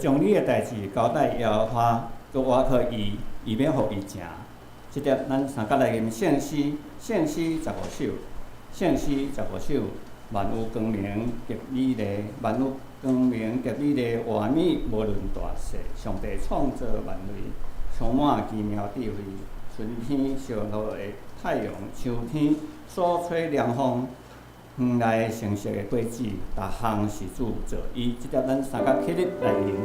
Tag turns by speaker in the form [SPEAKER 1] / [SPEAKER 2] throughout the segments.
[SPEAKER 1] 將你的代誌交代耶和華，閣倚靠伊，伊欲予伊成。這粒咱三角來念聖詩，聖詩十五首，聖詩十五首，萬有光明及美麗，萬有光明及美麗畫面，無論大細，上帝創造萬類，充滿奇妙智慧。春天燒熱的太陽，秋天所吹涼風，園內成熟的果子，逐項是主造伊。這粒咱三角起立來吟。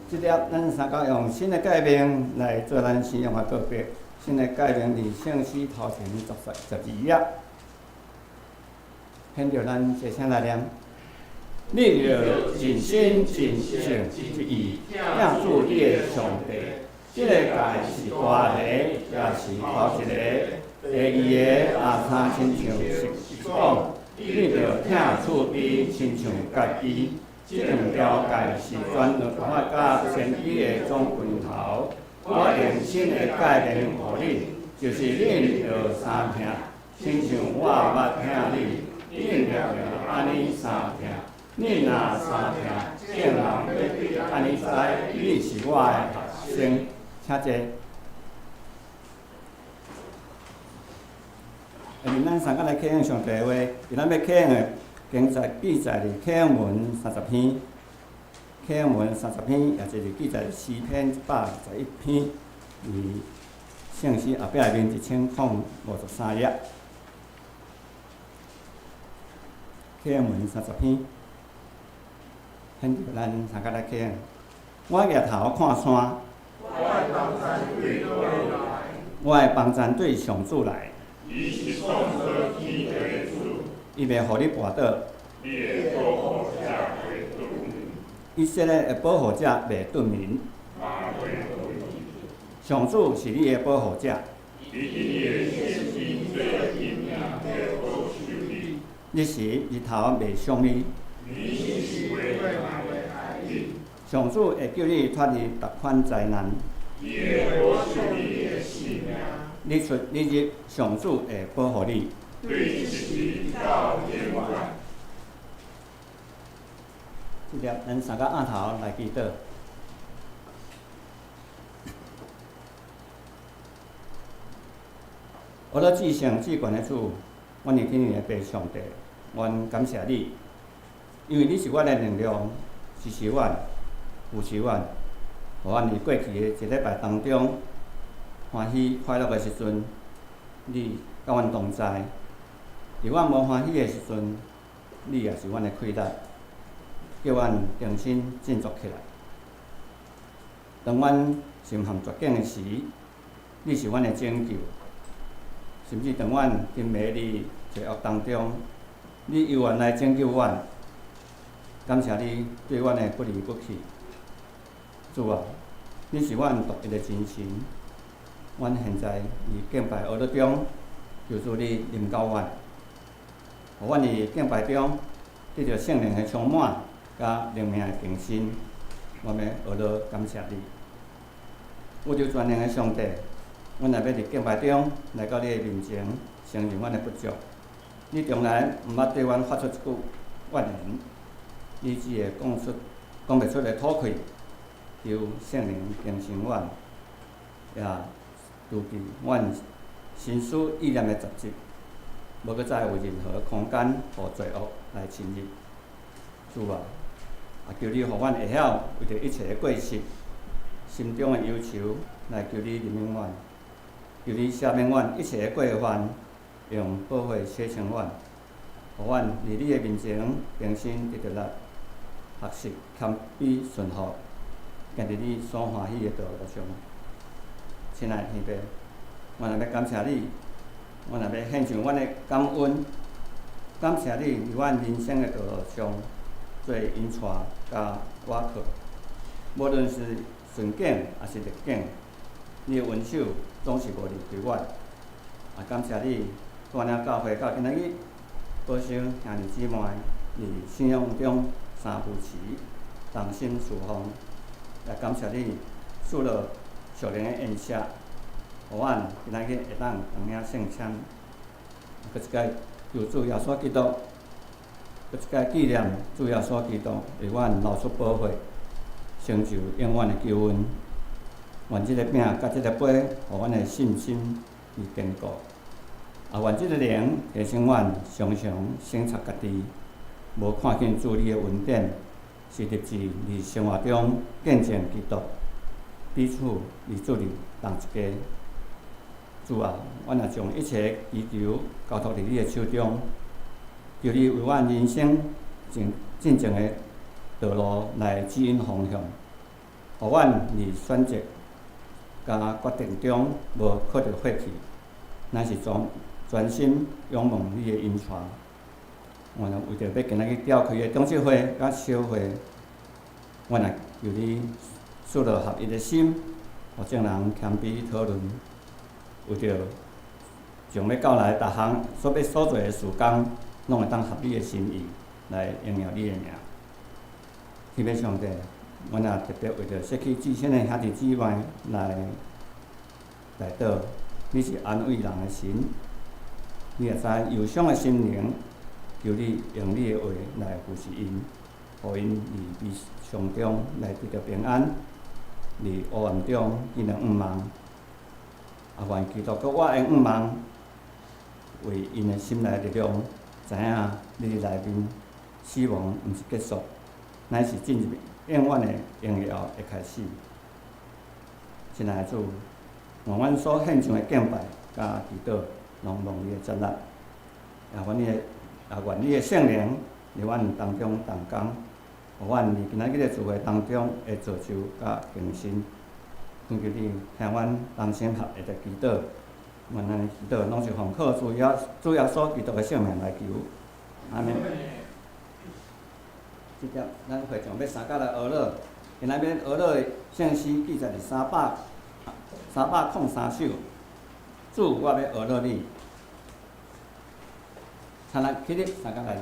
[SPEAKER 1] 這粒咱三角用新的誡命來做咱信仰的告白。新的誡命佇聖詩頭前12頁，現著咱齊聲來念。你著盡心盡性盡意疼主你的上帝。這个誡是大个，也是頭一个。第二个也親親像是講，你著疼厝邊親像家己。這兩條誡是全律法佮先知的總歸頭。我用新的誡命予恁，就是恁著相疼，親像我捌疼恁，恁也著按呢相疼。恁若相疼，眾人欲按呢知，恁是我的學生。請坐。下面咱三個來啟用上帝的話，今仔欲啟用的經節記載佇啟用文三十篇，啟用文三十篇，也就是記載詩篇121篇，佇聖詩後壁面1053頁。啟用文三十篇，現在咱三個來啟用。我舉頭看山，我的幫贊對上主來。
[SPEAKER 2] 伊是創造天地的主，
[SPEAKER 1] 伊袂予你跋倒。
[SPEAKER 2] 伊的保護者袂頓眠。
[SPEAKER 1] 以色列的保護者袂頓眠。
[SPEAKER 2] 嘛袂頓眠。
[SPEAKER 1] 上主是你的保護者。
[SPEAKER 2] 伊佇伊的聖殿做蔭來保守你。
[SPEAKER 1] 日時日頭袂傷你。
[SPEAKER 2] 暝時火嘛袂害你。
[SPEAKER 1] 上主會救你脫離逐款災難。
[SPEAKER 2] 伊會保守你的性命。
[SPEAKER 1] 你出你入，上主會保護你。
[SPEAKER 2] 對這時到永遠。
[SPEAKER 1] 這粒咱三個按頭來祈禱。我咧至聖至懸的主，阮佇天的父上帝，阮感謝你，因為你是阮的能量，支持阮，扶持阮，予阮佇過去的一禮拜當中，歡喜快樂的時陣，你佮阮同在；佇阮無歡喜的時陣，你也是阮的氣力，叫阮重新振作起來。當阮深陷絕境的時，你是阮的拯救；甚至當阮沉迷佇罪惡當中，你猶原來拯救阮。感謝你對阮的不離不棄，主啊，你是阮獨一的真神。阮現在佇敬拜學樂中，求主你臨到阮，予阮佇敬拜中得著聖靈的充滿，佮靈命的更新。我欲學樂感謝你，宇宙全能的上帝，阮若欲佇敬拜中來到你的面前，承認阮的不足。你從來毋捌對阮發出一句怨言，你只會講出講袂出的吐氣，求聖靈更新阮，也除去阮心思意念的雜質，無閣再有任何空間予罪惡來侵入。主啊，也求你予阮會曉為著一切的過失、心中的憂愁來求你憐憫阮，求你赦免阮一切的過犯，用寶血洗清阮，予阮佇你的面前重新得著力，學習謙卑順服，行佇你所歡喜的道路上。親愛的天父，阮若欲感謝你，阮若欲獻上阮的感恩，感謝你佇阮人生的道路上做引帶佮倚靠，無論是順境抑是逆境，你的恩手總是無離開阮。也感謝你帶領教會到今仔日，保守兄弟姊妹佇信仰中三扶持，同心事奉。也感謝你賜落屬靈的恩賜，予阮今仔日會當同領聖餐。閣一擺求主耶穌基督，閣一擺紀念主耶穌基督為阮流出寶血，成就永遠的救恩。願這个餅佮這个杯，予阮的信心佇堅固。也願這个靈提醒阮常常省察家己，無看見主你的恩典，是立志佇生活中見證基督，彼此佇主裡同一家。主啊，阮也將一切祈求交託佇你的手中，求你為阮人生進前的道路來指引方向，予阮佇選擇佮決定中無靠著血氣，乃是專心仰望你的引帶。阮也為著欲今仔日召開的長執會佮小會，阮也求你賜落合一的心，予眾人謙卑討論，為著將欲到來逐項所欲所做的事工，攏會當合你的心意，來榮耀你的名。天父上帝，阮也特別為著失去至親的兄弟姊妹來代禱，你是安慰人的神，你也知憂傷的心靈，求你用你的話來扶持𪜶，予𪜶佇悲傷中來得著平安，佇黑暗中見著向望。也願基督閣活的向望，為𪜶的心內力量，知影你佇內面死亡毋是結束，乃是進入永遠的榮耀的開始。親愛的主，願阮所獻上的敬拜佮祈禱，攏蒙你的接納。也願你的聖靈佇阮當中同工，予阮佇今仔日的聚會當中會造就佮更新。懇求你聽阮同心合意的祈禱，阮按呢祈禱攏是奉靠主耶穌基督的聖名來求，阿們。這粒咱會眾欲相佮來學樂，今仔日學樂的聖詩記載佇303首。主，我欲學樂你。請咱起立，相佮來吟。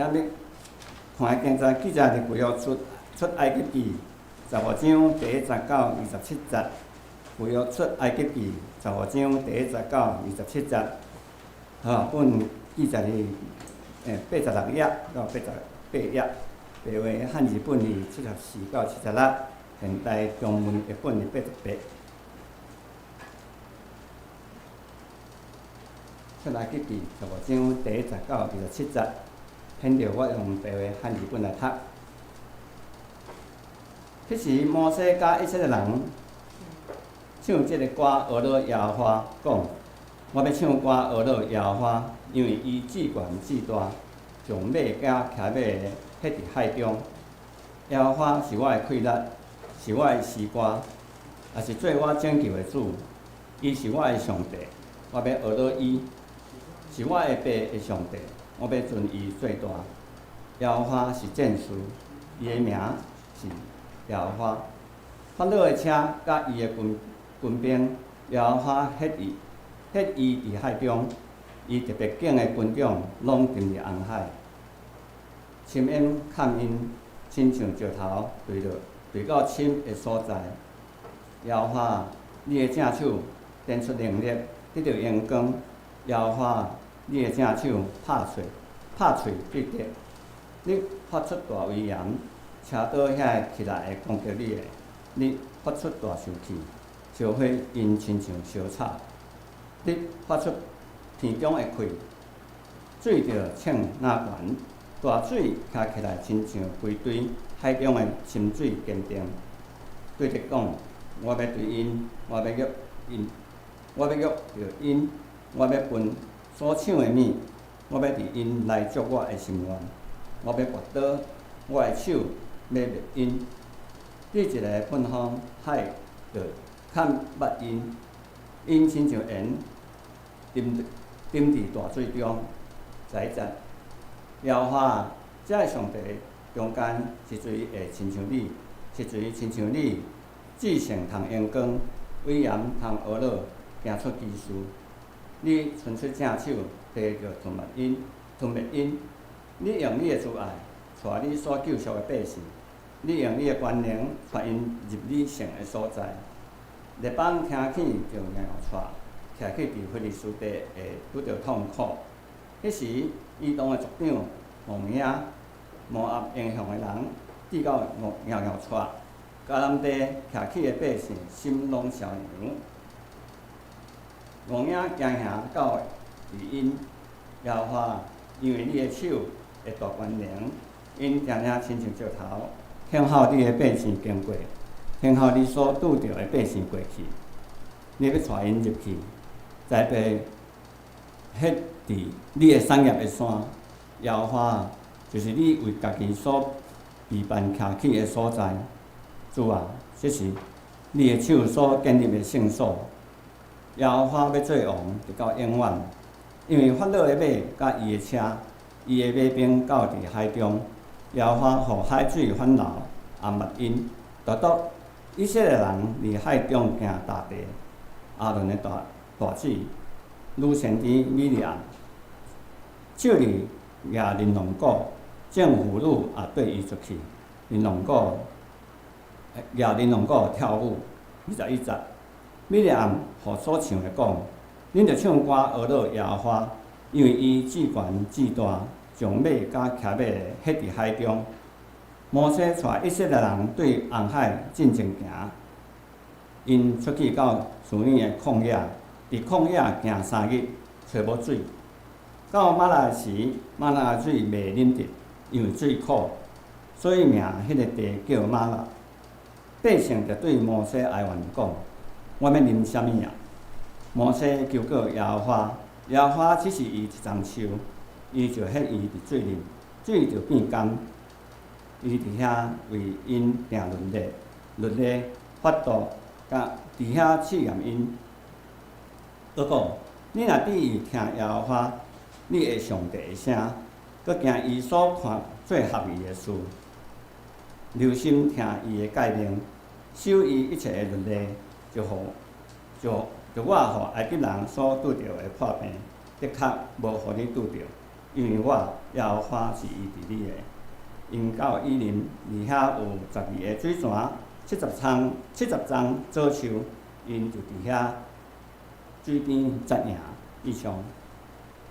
[SPEAKER 1] 今仔日看的經節記載佇舊約出埃及記十五章第一節到二十七節。舊約出埃及記十五章第一節到二十七節，好，本記載佇86頁到88頁，白話漢字本是74到76，現代中文譯本是88。出埃及記十五章第一節到二十七節，現著我用白話漢字本來讀。彼時摩西佮以色列人唱這个歌，呵咾耶和華，講：我欲唱歌呵咾耶和華，因為伊至懸至大，將馬佮騎馬的彼佇海中。耶和華是我的氣力，是我的詩歌，也是做我拯救的主。伊是我的上帝，我欲呵咾伊；是我的爸的上帝，我欲尊伊做大。耶和華是戰士，伊的名是耶和華。法老的車佮伊的軍兵，耶和華彼伊佇海中，伊特別敬的軍長攏沉佇紅海。深淵崁𪜶，親像石頭墜落，墜到深的所在。耶和華，你的正手展出能力，得著榮光。耶和華，你的正手拍喙必得。你發出大威嚴，車倒遐个起來會攻擊你的。你發出大受氣，燒火𪜶親像燒草。你發出天中的氣，水就衝若懸，大水徛起來親像歸堆，海中的深水堅定。對著講，我欲對𪜶，我欲約𪜶，我欲約著𪜶，我欲分所搶的物，我欲佇𪜶內足我的心願，我欲拔刀，我的手欲滅𪜶。你一个噴風，海就崁捌𪜶，𪜶親像鹽沉佇大水中。11節，耶和華，這个上帝中間是誰會親像你？是誰親像你？至聖通榮光，威嚴通呵咾，行出奇事。你伸出正手，地就吞滅𪜶，吞滅𪜶。你用你的慈愛，帶你所救贖的百姓。你用你的權能，帶𪜶入你聖的所在。列邦聽見就搖搖掣，徛起佇非利士地會拄著痛苦。彼時，以東的族長戇影，摩押英雄的人，至到搖搖掣，迦南地徛起的百姓心攏消揚。戇影驚嚇到佇𪜶，耶和華，因為你的手的大權能，𪜶定定親像石頭，聽候你的百姓經過，聽候你所拄著的百姓過去，你欲帶𪜶入去，栽培彼佇你的產業的山，耶和華，就是你為家己所備辦徛起的所在。主啊，這是你的手所建立的聖所。耶和華欲做王，直到永遠。因為法老的馬佮伊的車，伊的馬兵到佇海中，耶和華予海水反流，淹沒𪜶。獨獨以色列人佇海中行踏地，亞倫的大姊女先知米利暗，手裡舉琳琅鼓，眾婦女也綴伊出去，琳琅鼓舉琳琅鼓跳舞。21節，米利暗予所唱的講：恁著唱歌呵咾耶和華，因為伊至懸至大，將馬佮騎馬的彼佇海中。摩西帶以色列人對紅海進前行，𪜶出去到示尼的曠野，佇曠野行3日，揣無水。到瑪拉時，瑪拉的水袂啉得，因為水苦，所以名彼个地叫瑪拉。百姓就對摩西哀怨講：我欲啉啥物啊？摩西求告耶和華，耶和華指示伊一叢樹，伊就彼伊佇水裡，水就變甘。伊佇遐為𪜶訂律例，律例法度，佮佇遐試驗𪜶。閣講，你若注意聽耶和華你的上帝的聲，閣行伊所看做合宜的事，留心聽伊的誡命，守伊一切的律例，就予就就我予埃及人所拄著的破病，的確無予你拄著。因為我耶和華是醫治你的。𪜶到以琳，佇遐有12个水泉，70叢70叢棗樹，𪜶就佇遐水邊紮營。以上，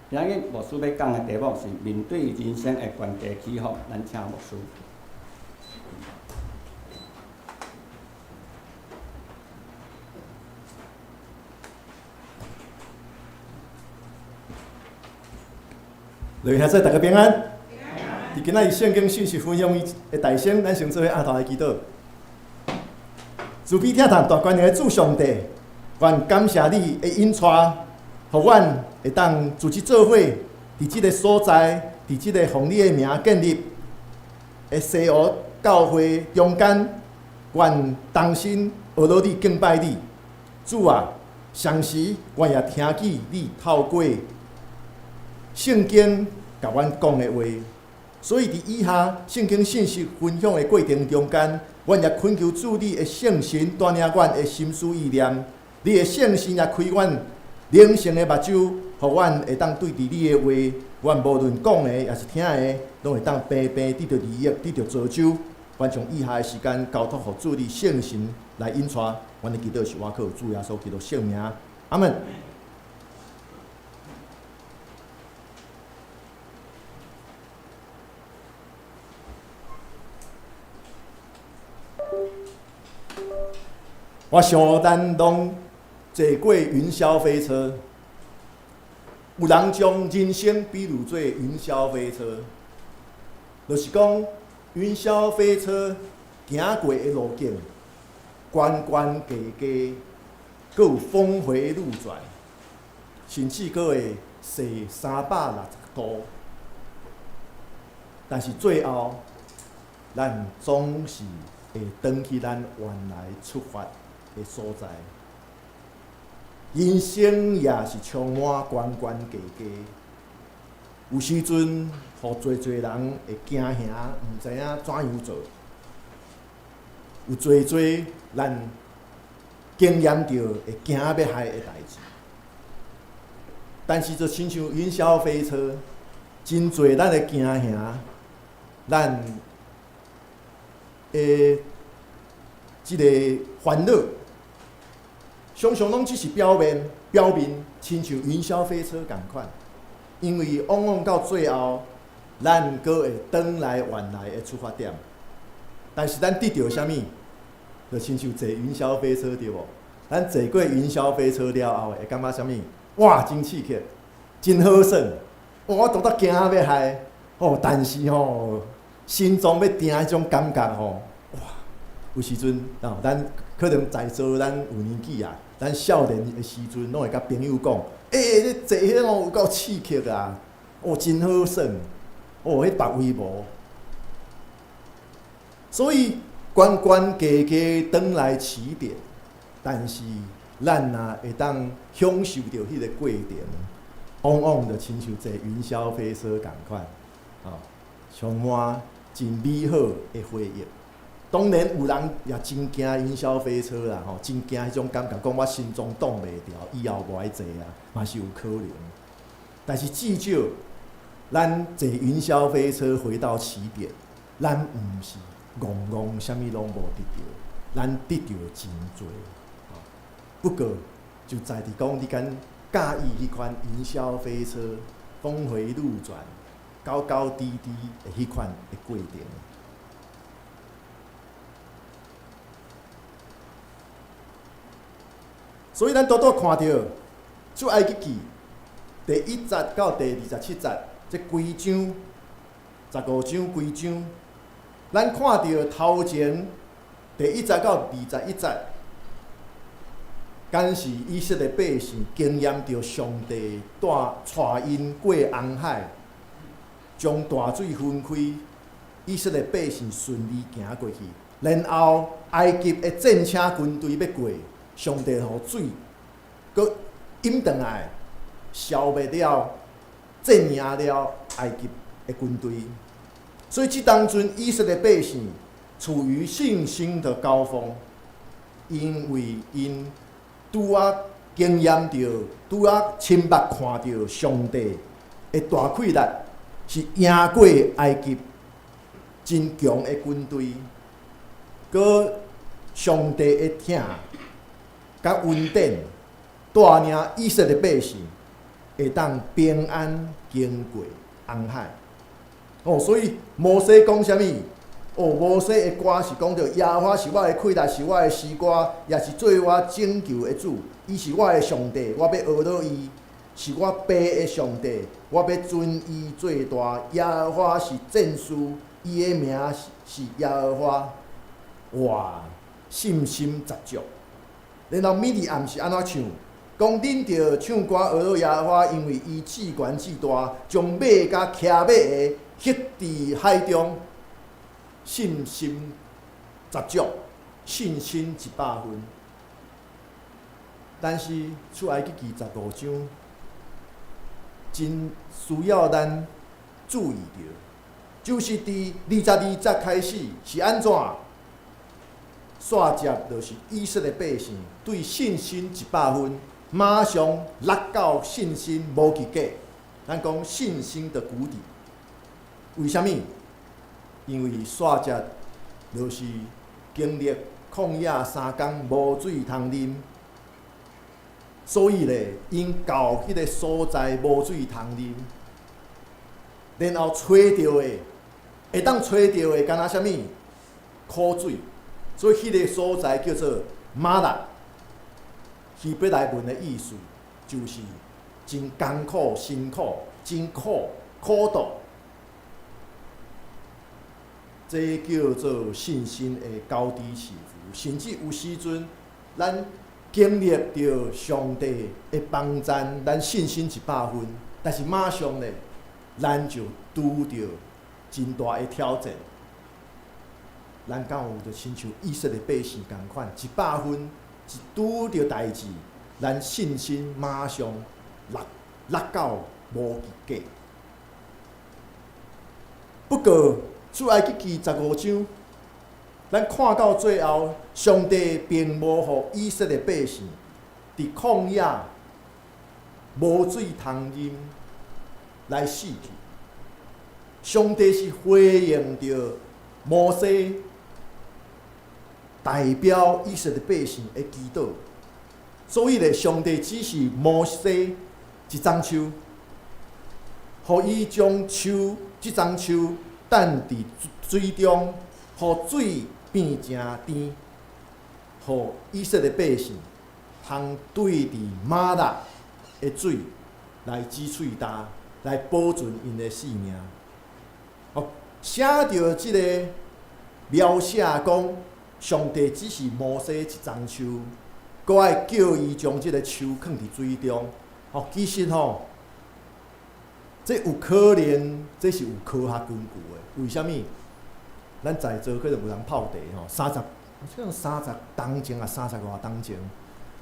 [SPEAKER 1] 今日牧師欲講的題目是面對人生的懸低起伏，咱請牧師。
[SPEAKER 3] 各位兄弟，大家平安。佇今仔日聖經信息分享的大先，咱先做伙阿頭來祈禱。慈悲疼疼大權能的主上帝，願感謝你的引帶，予阮會當組織做伙，佇這个所在，佇這个奉你的名建立的西湖教會中間，願同心學落你敬拜你。主啊，同時阮也聽見你透過聖經共阮講的話，所以佇以下聖經信息分享的過程中間，阮也懇求主你的聖神帶領阮的心思意念，你的聖神也開阮靈性的目睭，予阮會當對著你的話，阮無論講的抑是聽的，攏會當平平得著利益，得著造就。阮將以下的時間交託予主你聖神來引帶，阮的祈禱是倚靠主耶穌基督聖名，阿門。我想咱攏坐過雲霄飛車，有人將人生比喻做雲霄飛車，就是講雲霄飛車行過的路徑，懸懸低低，閣有峰迴路轉，甚至閣會踅360度。但是最後，咱總是會轉去咱原來出發的所在。人生也是充滿懸懸低低，有時陣，予濟濟人會驚嚇，毋知影怎樣做。有濟濟咱經驗著會驚欲害的代誌。但是就親像雲霄飛車，真濟咱的驚嚇，咱的這个煩惱，常常攏只是表面，表面親像雲霄飛車仝款。因為往往到最後，咱閣會轉來原來的出發點。但是咱得著啥物？就親像坐雲霄飛車對無？咱坐過雲霄飛車了後，會感覺啥物？哇，真刺激，真好耍！哇，我拄才驚欲害，吼！但是吼，心臟欲定彼種感覺吼，哇！有時陣哦，咱可能在座咱有年紀啊，咱少年的時陣，攏會共朋友講。欸，你坐彼個有夠刺激啊！哦，真好耍，哦，彼別位無。所以懸懸低低轉來起點，但是咱若會當享受著彼個過程，往往就親像坐雲霄飛車仝款，哦，充滿真美好的回憶。當然有人也真驚雲霄飛車啦，吼，真驚彼種感覺，講我心臟擋袂牢，以後無愛坐啊，嘛是有可能。但是至少，咱坐雲霄飛車回到起點，咱毋是戇戇啥物攏無得著，咱得著真濟。不過就在佇講，你敢佮意彼款雲霄飛車峰迴路轉、高高低低的彼款的過程。所以咱拄拄看著出埃及記第一節到第27節，這規章15章規章，咱看著頭前第一節到21節，敢是以色列百姓經驗著上帝帶帶𪜶過紅海，將大水分開，以色列百姓順利行過去，然後埃及的戰車軍隊欲過。上帝予水閣淹轉來，消滅了、戰贏了埃及的軍隊。所以這當陣以色列百姓處於信心的高峰，因為𪜶拄仔經驗著，拄仔親目看著上帝的大氣力，是贏過埃及真強的軍隊，閣上帝的疼佮恩典帶領以色列百姓會當平安經過紅海。哦，所以摩西講啥物？哦，摩西的歌是講著耶和華是我的氣力，是我的詩歌，也是做我拯救的主。伊是我的上帝，我欲呵咾伊；是我爸的上帝，我欲尊伊做大。耶和華是戰士，伊的名是耶和華。哇，信心十足。然後米利暗是按怎唱？講恁著唱歌呵咾耶和華，因為伊至懸至大，將馬佮騎馬的彼佇海中。信心十足，信心100分。但是出埃及記十五章，真需要咱注意著，就是佇22節開始是按怎？煞接就是以色列百姓對信心一百分，馬上落到信心無及格。咱講信心的谷底，為啥物？因為煞接就是經歷曠野3工無水通啉，所以咧，𪜶到彼个所在無水通啉，然後揣著的，會當揣著的，敢若啥物？苦水，所以彼个所在叫做瑪拉。希伯來文的意思就是真艱苦、辛苦、真苦、苦毒。這叫做信心的高低起伏，甚至有時陣，咱經歷著上帝的幫贊，咱信心一百分，但是馬上咧，咱就拄著真大的挑戰。咱敢有就親像以色列百姓仝款，一百分一拄著代誌，咱信心馬上落落到無及格。不過，出埃及記十五章，咱看到最後，上帝並無予以色列百姓佇曠野無水通啉來死去。上帝是回應著摩西代表以色列百姓的祈禱，所以咧，上帝指示摩西一欉樹，予伊將樹這欉樹擲佇水中，予水變成甜，予以色列百姓通對佇瑪拉的水來止喙焦，來保存𪜶的性命。哦，寫著這个描寫講，上帝指示摩西一欉樹，閣愛叫伊將這个樹囥佇水中。哦，其實吼，這有可能，這是有科學根據的。為啥物？咱在座可能有人泡茶吼，三十，可能30冬前啊，三十外冬前，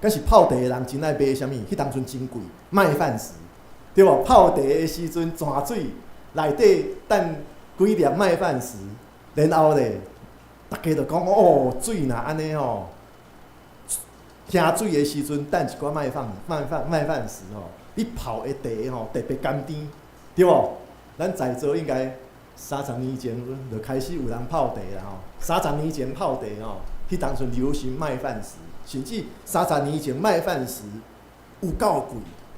[SPEAKER 3] 敢是泡茶的人真愛買啥物？彼當陣真貴，麥飯石，對無？泡茶的時陣，泉水內底擲幾粒麥飯石，然後咧，逐家就講哦，水若按呢吼，聽水的時陣擲一寡麥飯、麥飯、麥飯石吼，你泡的茶吼特別甘甜，對無？咱在座應該30年前就開始有人泡茶啦吼，三十年前泡茶吼，彼當陣流行麥飯石，甚至三十年前麥飯石有夠貴。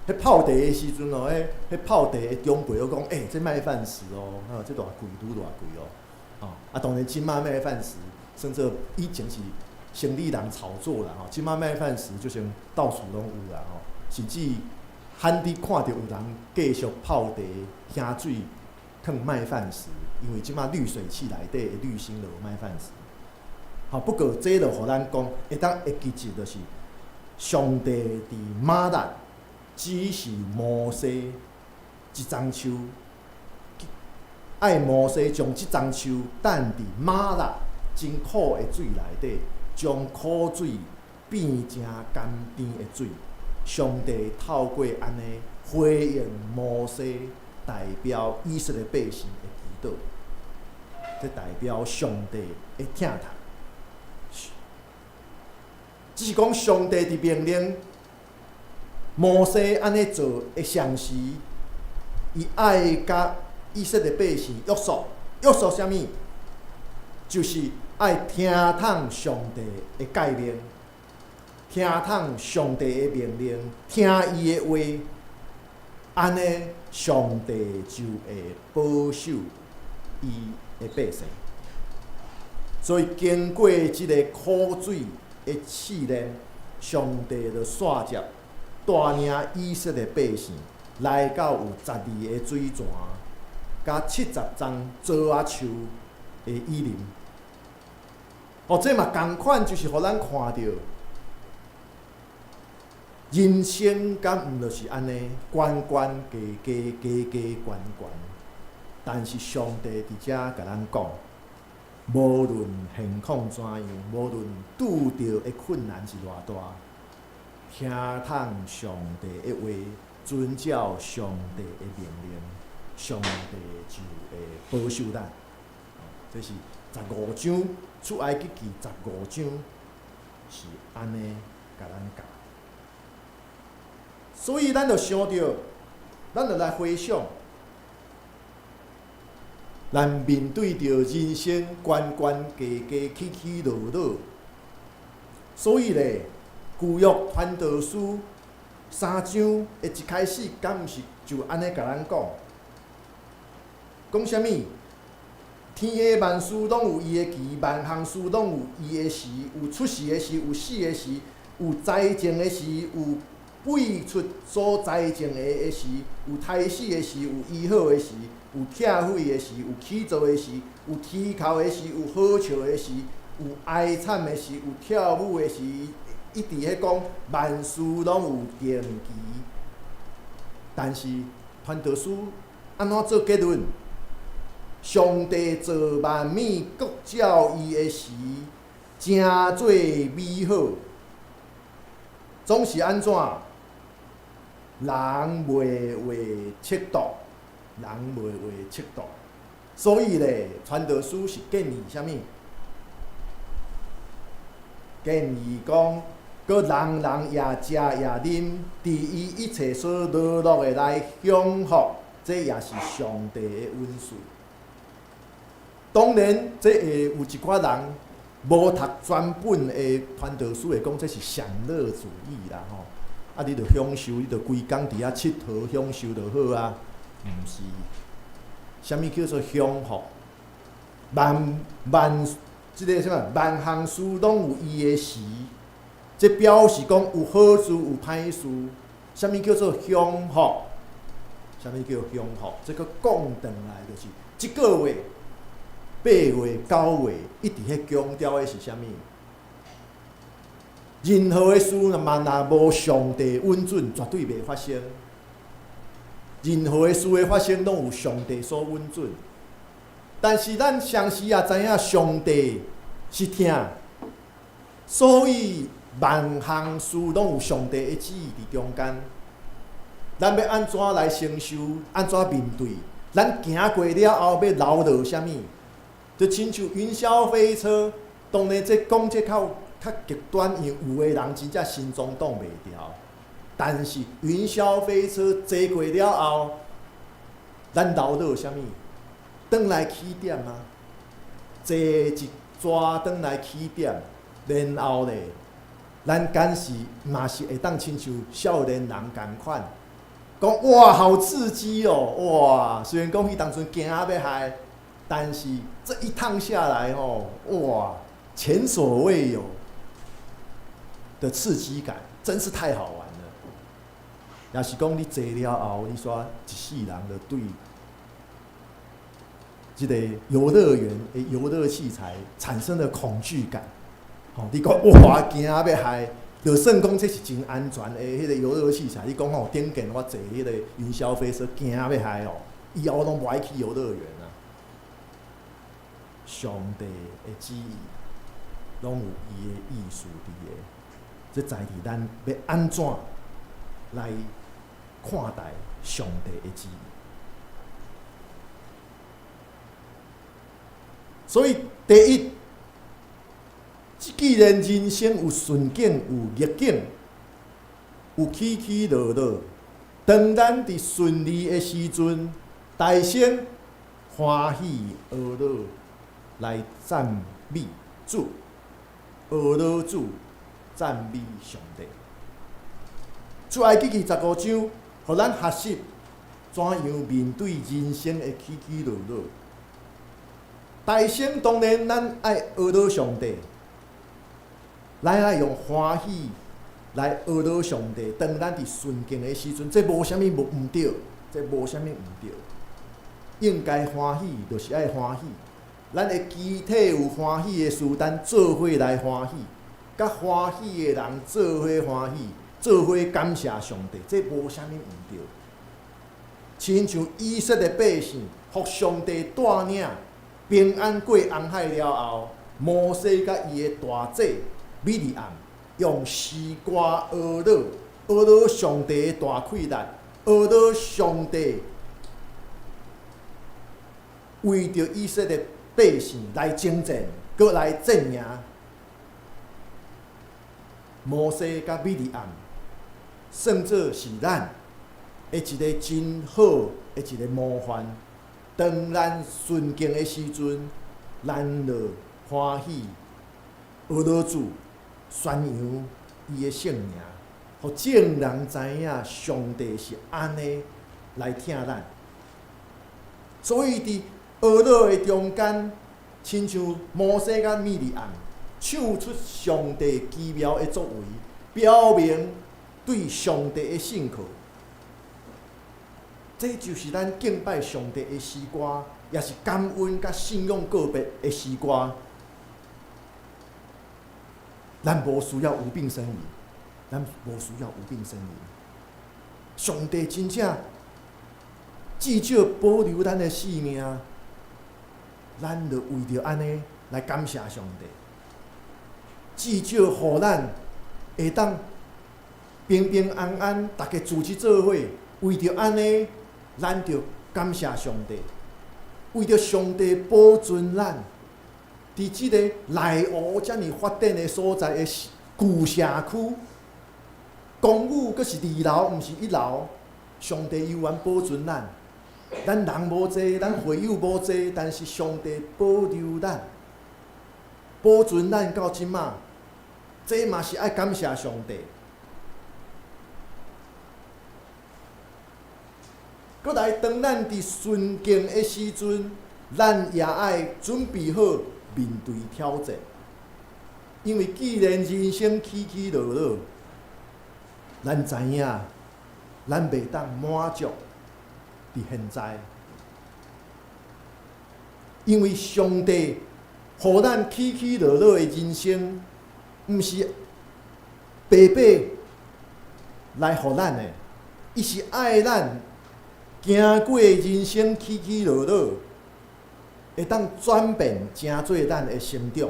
[SPEAKER 3] 彼泡茶的時陣哦，彼彼泡茶的長輩攏講，欸，這麥飯石哦，吼，這偌貴，拄偌貴哦，吼，啊，當然這馬麥飯石，算做以前是生理人炒作啦吼，這馬麥飯石就成到處攏有啦吼，甚至罕佇看著有人繼續泡茶、聽水囥麥飯石，因為這馬濾水器內底的濾芯就有麥飯石。吼，不過這就予咱講，會當會記住，就是上帝佇瑪拉指示摩西一欉樹，愛摩西將這欉樹擲佇瑪拉真苦的水內底，將苦水變成甘甜的水。上帝透過按呢回應摩西代表以色列百姓的祈禱，這代表上帝的疼痛。只是講上帝佇命令摩西按呢做的同時，伊愛佮以色列百姓約束，約束啥物？就是愛聽從上帝的誡命，聽從上帝的命令，聽伊的話，按呢，上帝就會保守伊的百姓。所以經過這个苦水的試煉，上帝就煞接帶領以色列百姓來到有12个水泉，佮70叢棗仔樹的雨林。哦，這嘛仝款，就是予咱看著人生敢毋就是按呢，懸懸低低低低懸懸。但是上帝佇遮共咱講，無論現況怎樣，無論拄著的困難是偌大，聽從上帝的話，遵照上帝的命令，上帝就會保守咱。這是十五章出埃及記十五章是按呢共咱教。所以咱就想著，咱就來回想，咱面對著人生懸懸低低、起起落落，所以咧，舊約傳道書三章的一開始，敢毋是就按呢共咱講？講啥物？天下萬事攏有伊的期，萬項事攏有伊的時，有出世的時，有死的時，有栽種的時，有廢出所栽種的時，有刣死的時，有醫好的時，有拆毀的時，有起造的時，有啼哭的時，有好笑的時，有哀慘的時，有跳舞的時。一直咧講萬事攏有定期，但是傳道書按怎做結論？上帝造萬物，各照伊的時，成做美好。總是按怎？人袂會測度，人袂會測度。所以咧，傳道書是建議啥物？建議講，閣人人也食也啉，佇伊一切所勞碌的來享福，這也是上帝的恩賜。當然，這會有一寡人無讀全本的傳道書，會講這是享樂主義啦吼。啊，你著享受，你著規工佇遐𨑨迌享受就好啊。毋是，啥物叫做享福？萬萬這个啥物？萬項事攏有伊的時，這表示講有好事有歹事。啥物叫做享福？啥物叫享福？這閣講轉來就是這個月。8月9月一直彼強調的是啥物？任何的事嘛，若無上帝允准，絕對袂發生。任何的事的發生，攏有上帝所允准。但是咱相時也知影，上帝是疼，所以萬項事攏有上帝的旨意佇中間。咱欲按怎來承受？按怎面對？咱行過了後，欲留落啥物？就親像雲霄飛車，當然這講這較較極端，因為有的人真正心臟擋袂牢。但是雲霄飛車坐過了後，咱留落啥物？轉來起點啊！坐一逝轉來起點，然後咧，咱敢是嘛是會當親像少年人仝款，講哇好刺激哦！哇，雖然講彼當陣驚啊欲害。但是這一趟下來吼，哇，前所未有的刺激感，真是太好玩了。也是講你坐了後，你煞一世人就對這个遊樂園的遊樂器材產生了恐懼感。吼，你講哇驚欲害，就算講這是真安全的彼个遊樂器材，你講吼頂間我坐彼个雲霄飛車驚欲害哦，以後我攏無愛去遊樂園啊。上帝的旨意，攏有伊的意思佇个，這在佇咱欲按怎來看待上帝的旨意。所以，第一，既然人生有順境有逆境，有起起落落，當咱佇順利的時陣，大聲歡喜呵樂來讚美主，呵樂主，讚美上帝。出埃及記十五章，予咱學習怎樣面對人生的起起落落。大先當然咱愛呵樂上帝，咱愛用歡喜來呵樂上帝。當咱佇順境的時陣，這無啥物無毋對，這無啥物毋對。應該歡喜，就是愛歡喜。咱的肢體有歡喜的事，咱做伙來歡喜，佮歡喜的人做伙歡喜，做伙感謝上帝，這無啥物毋對。親像以色列百姓，予上帝帶領平安過紅海了後，摩西佮伊的大姐米利暗用詩歌呵樂，呵樂上帝的大氣力，呵樂上帝為著以色列百姓來征戰，閣來戰贏。摩西佮米利暗算做是咱的一個真好的一個模範。當咱順境的時陣，咱就歡喜呵樂主，宣揚伊的聖名，予眾人知影上帝是按呢來疼咱。所以佇呵樂的中間，親像摩西佮米利暗唱出上帝奇妙的作為，表明對上帝的信靠。這就是咱敬拜上帝的詩歌，也是感恩佮信仰告別的詩歌。咱無需要無病呻吟，咱無需要無病呻吟。上帝真正至少保留咱的性命，咱就為著按呢來感謝上帝。至少予咱會當平平安安，逐家組織做伙，為著按呢，咱就感謝上帝。為著上帝保存咱，佇這个內湖遮爾發展的所在的舊社區，公寓閣是二樓，毋是一樓。上帝猶原保存咱，咱人無濟，咱會友無濟，但是上帝保留咱，保存咱到這馬，這嘛是愛感謝上帝。閣來，當咱佇順境的時陣，咱也愛準備好面對挑戰。因為既然人生起起落落，咱知影，咱袂當滿足佇現在。因為上帝予咱起起落落的人生，毋是白白來予咱的，伊是愛咱行過人生起起落落，會當轉變成做咱的成長，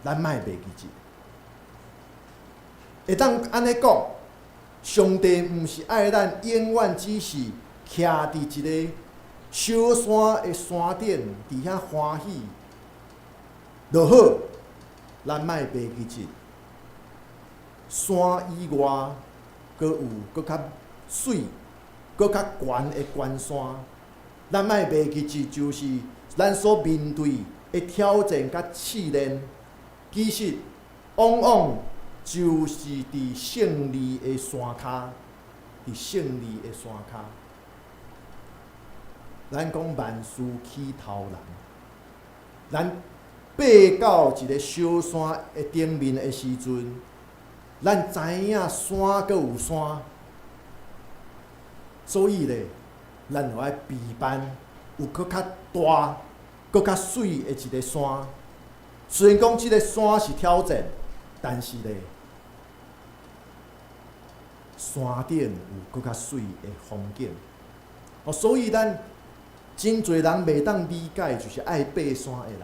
[SPEAKER 3] 咱莫袂記得。會當按呢講，上帝毋是愛咱永遠只是徛佇一個小山的山頂，佇遐歡喜就好。咱莫袂記得，山以外，閣有閣較媠、閣較懸的懸山。咱莫袂記得，就是咱所面對的挑戰佮試煉，其實往往就是佇勝利的山跤，佇勝利的山跤。咱講萬事起頭難，咱爬到一個小山的頂面的時陣，咱知影山閣有山，所以咧，咱就愛備辦有閣較大、閣較媠的一個山。雖然講這個山是挑戰，但是咧，山頂有閣較媠的風景。哦，所以咱真濟人袂當理解，就是愛爬山的人。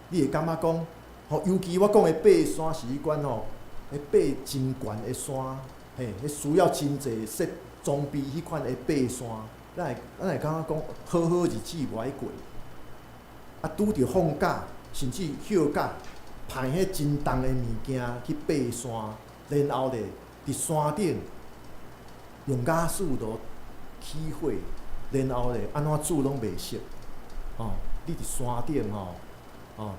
[SPEAKER 3] 你會感覺講，吼，尤其我講的爬山是彼款吼，彼爬真懸的山，嘿，彼需要真濟設裝備彼款的爬山，咱會感覺講，好好日子無愛過。啊，拄著放假，甚至休假，排彼真重的物件去爬山，然後咧，佇山頂用瓦斯爐起火，然後咧，按怎煮攏袂熟。吼，你佇山頂吼，哦，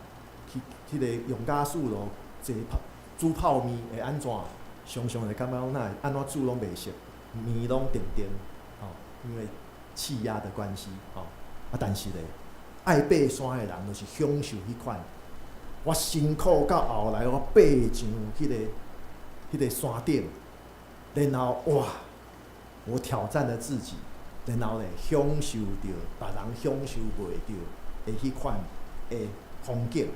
[SPEAKER 3] 去彼個用瓦斯爐坐泡煮泡麵會按怎？常常會感覺講，哪會按怎煮攏袂熟，麵攏定定，吼，因為氣壓的關係，吼。啊，但是咧，愛爬山的人就是享受彼款，我辛苦到後來，我爬上彼個山頂，然後哇，我挑戰了自己，然後咧享受著別人享受袂著的彼款的風景。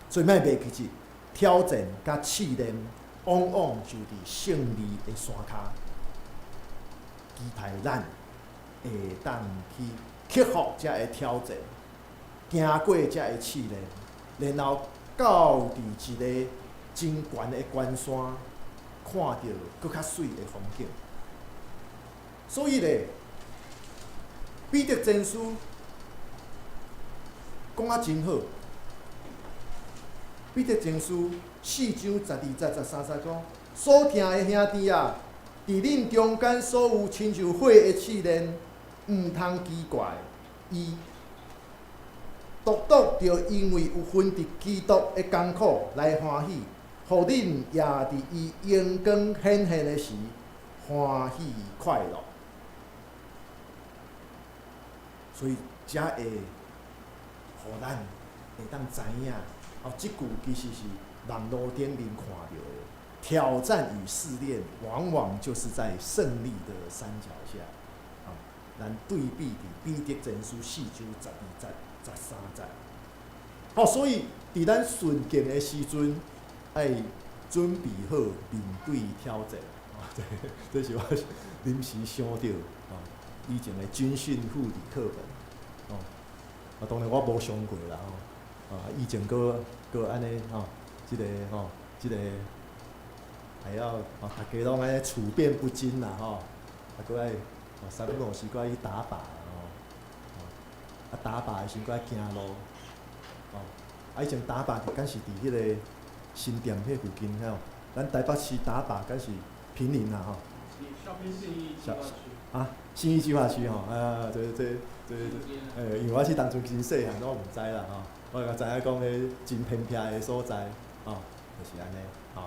[SPEAKER 3] 所以莫袂記得，挑戰佮試煉，往往就佇勝利的山跤。期待咱會當去克服遮个挑戰，行過遮个試煉，然後到佇一个真懸的關山，看著閣較媠的風景。所以咧，彼得前書講啊真好。彼得前書四章十二節、十三節講：所疼的兄弟啊，佇恁中間所有親像火的試煉，毋通奇怪伊，獨獨著因為有分佇基督的艱苦來歡喜，予恁也佇伊榮光顯現的時歡喜快樂。所以才會予咱會當知影，哦，這句其實是網路頂面看著的。挑戰與試煉，往往就是在勝利的山腳下。啊，咱對比佇彼得前書四章十二節、十三節。好，所以佇咱順境的時陣，愛準備好面對挑戰。啊，這是我臨時想著，啊，以前的軍訓護理課本。哦，啊，當然我無上過啦，吼。啊，以前閣閣按呢，吼，這個吼，這個還要哦，大家攏按呢處變不驚啦，吼，啊，閣愛哦，三不五時閣愛去打靶吼，啊，打靶的時陣閣愛行路，哦，啊，以前打靶敢是佇彼個新店彼附近吼，咱台北市打靶敢是坪林啦，吼。
[SPEAKER 2] 小
[SPEAKER 3] 啊，信義計畫區吼，啊，這，欸，因為我是當初真細漢，我毋知啦，吼，我才知影講彼真偏僻的所在，吼，就是按呢，吼。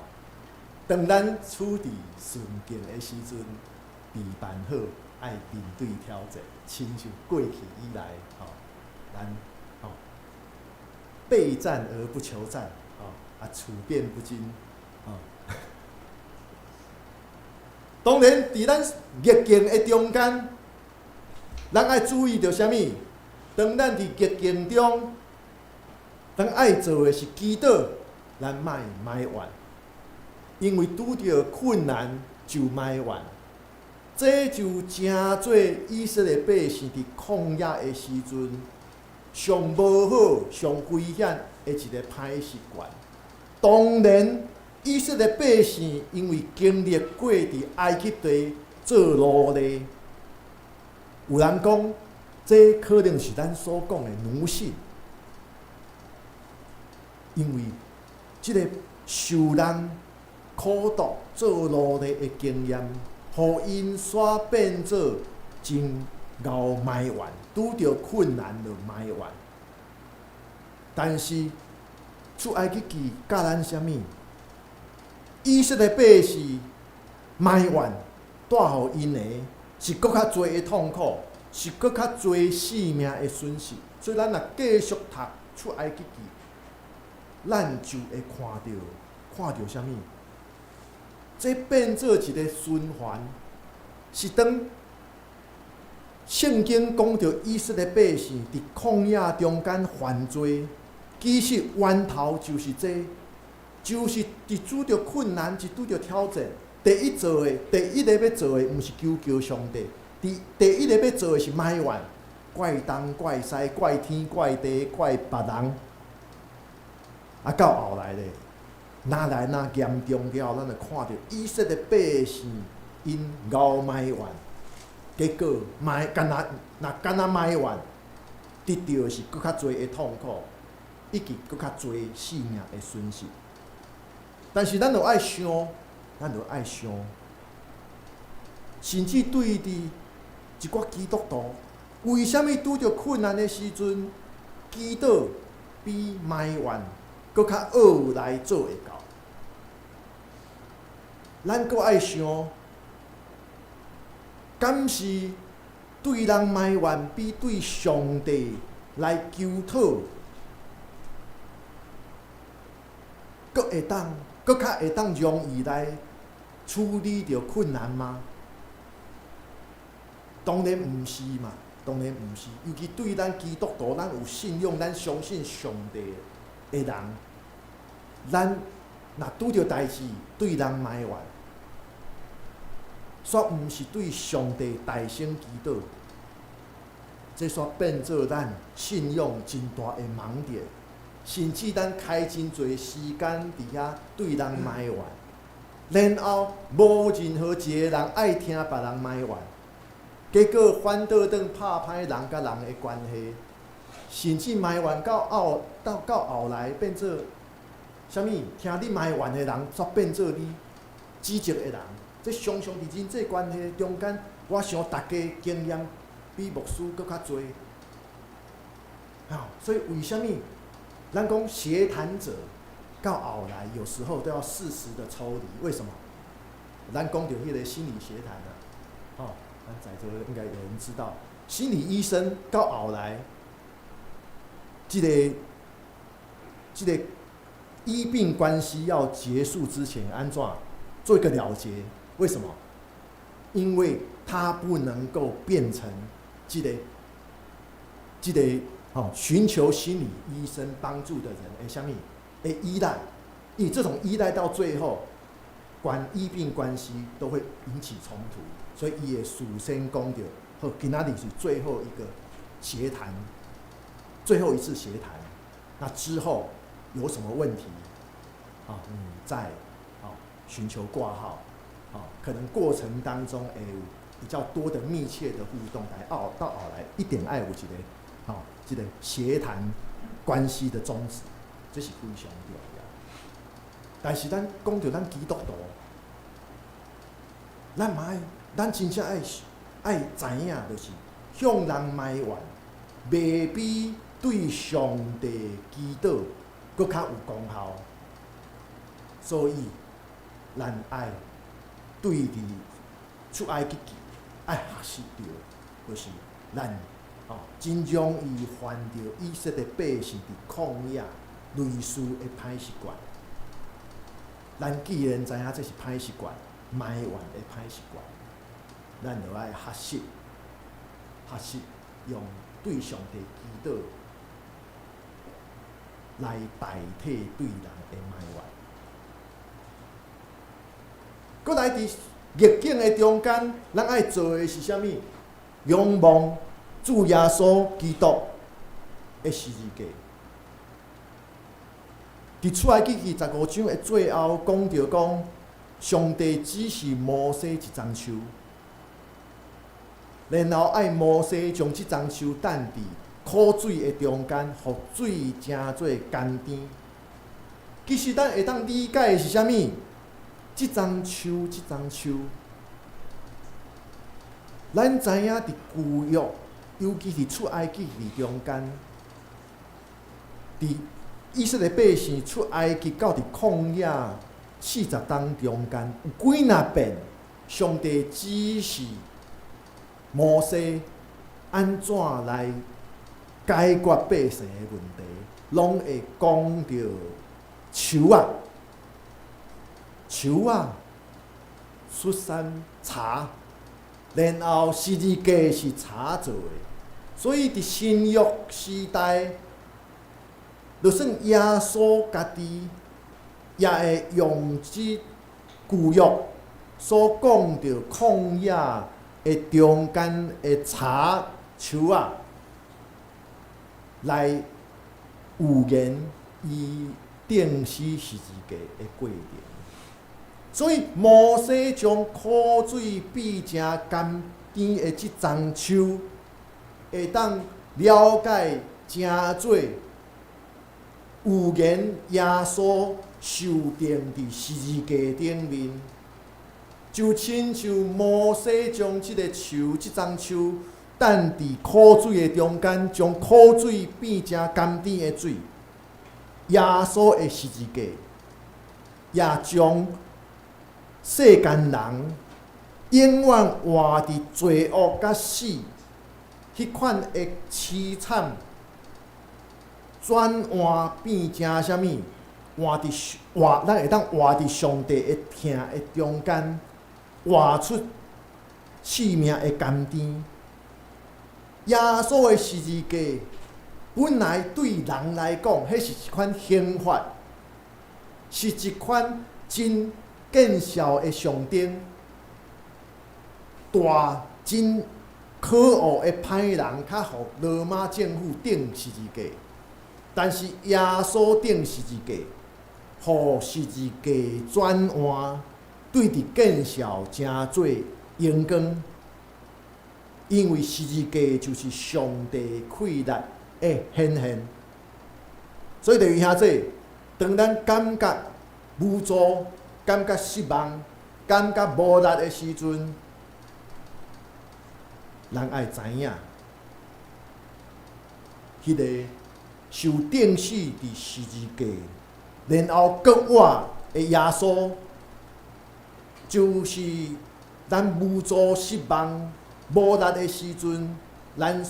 [SPEAKER 3] 當咱處佇順境的時陣，備辦好愛面對挑戰，親像過去以來，吼，咱吼備戰而不求戰，吼，啊，處變不驚，吼。當然，佇咱逆境的中間，咱愛注意著啥物？當咱佇逆境中，咱愛做的是祈禱，咱莫埋怨，因為拄著困難就埋怨，這就成做以色列百姓佇曠野的時陣，上無好、上危險的一個歹習慣。當然，以色列百姓因為經歷過佇埃及地做奴隸，有人講，這可能是咱所講的奴性，因為這個受人苦毒做奴隸的經驗，予𪜶煞變做真𠢕埋怨，拄著困難就埋怨。但是出埃及記教咱啥物？以色列百姓埋怨，帶予𪜶的是閣較濟的痛苦，是閣較濟性命的損失。所以咱若繼續讀出埃及記，咱就會看著啥物？這變做一個循環，是當聖經講著以色列百姓佇曠野中間犯罪，其實源頭就是這，就是佇拄著困難，一拄著挑戰，第一做的，第一个欲做的，毋是求救上帝，第一个欲做的是埋怨，怪東怪西，怪天怪地，怪別人。啊，到後來咧，若來若嚴重了後，咱就看著以色列百姓𪜶𠢕埋怨，結果埋干焦若干焦埋怨，得著的是閣較濟的痛苦，以及閣較濟性命的損失。但是咱著愛想，咱著愛想，甚至對佇一寡基督徒，為啥物拄著困難的時陣，祈禱比埋怨閣較好來做會到？咱閣愛想，敢是對人埋怨比對上帝來求討，閣會當閣較會當容易來處理著困難嗎？當然毋是嘛，當然毋是。尤其對咱基督徒，咱有信仰，咱相信上帝的人，咱若拄著代誌對人埋怨，煞毋是對上帝大聲祈禱，這煞變做咱信仰真大的盲點，甚至咱開真濟時間佇遐對人埋怨，然後無任何一个人愛聽別人埋怨，結果反倒轉拍歹人佮人的關係，甚至埋怨到後來變做啥物？聽你埋怨的人，煞變做你指責的人。這常常佇人際關係中間，我想大家經驗比牧師閣較濟。啊，所以為啥物咱講協談者到後來有時候都要適時的抽離？為什麼？咱講著彼个心理協談啊，吼，咱在座應該有人知道，心理醫生到後來，這個醫病關係要結束之前，按怎做一個了結？為什麼？因為他不能夠變成這個吼，尋求心理醫生幫助的人，會啥物？會依賴，因為這種依賴到最後，關醫病關係都會引起衝突，所以伊會事先講著，好，今仔日是最後一個協談，最後一次協談，那之後有什麼問題，啊，你再啊尋求掛號，啊，可能過程當中會有比較多的密切的互動，來後到後來一定愛有一個，吼，這個協談關係的終止，這是非常重要。但是咱講著咱基督徒，咱嘛愛，咱真正愛知影，就是向人埋怨，袂比對上帝祈禱閣較有功效。所以，咱愛對佇出埃及記愛學習著，就是咱哦真容易犯著以色列百姓佇曠野類似的歹習慣。咱既然知影這是歹習慣，埋怨的歹習慣，咱就愛學習，學習用對上帝祈禱來代替對人的埋怨。閣來佇逆境的中間，咱愛做的是啥物？仰望主耶穌基督的十字架。佇出埃及記15章的最後講著講，上帝指示摩西一欉樹，然後愛摩西將這欉樹擲佇苦水的中間，予水成做甘甜。其實咱會當理解的是啥物？這欉樹，這欉樹，咱知影佇舊約，尤其是出埃及記中間，佇以色列百姓出埃及到佇曠野40冬中間，有幾若遍，上帝指示摩西按怎來解決百姓的問題，攏會講著樹仔，樹仔出產柴，然後十字架是柴做的，所以佇新約時代，就算耶穌家己也會用這舊約所講著曠野的中間的柴樹仔，來預言伊釘死十字架的過程。所以摩西將苦水變成甘甜的這欉樹，會當了解成做預言耶穌受釘佇十字架頂面，就親像摩西將這個樹、這欉樹等佇苦水的中間，將苦水變成甘甜的水。耶穌的十字架，也將世間人永遠活佇罪惡佮死彼款的淒慘，轉換變成啥物？活佇活，咱會當活佇上帝的疼的中間，活出生命的甘甜。耶穌的十字架本來對人來講，彼是一款刑罰，是一款真見笑的象徵，大真可惡的歹人，較予羅馬政府釘十字架。但是耶穌釘十字架，予十字架轉換，對佇見笑成做榮光，因為十字架就是上帝氣力的顯現。所以，弟兄姊，當咱感覺無助、感覺失望、感覺無力的時陣，咱愛知影，彼個受釘死佇十字架，然後復活的耶穌，就是咱無助、失望、無力的時陣，咱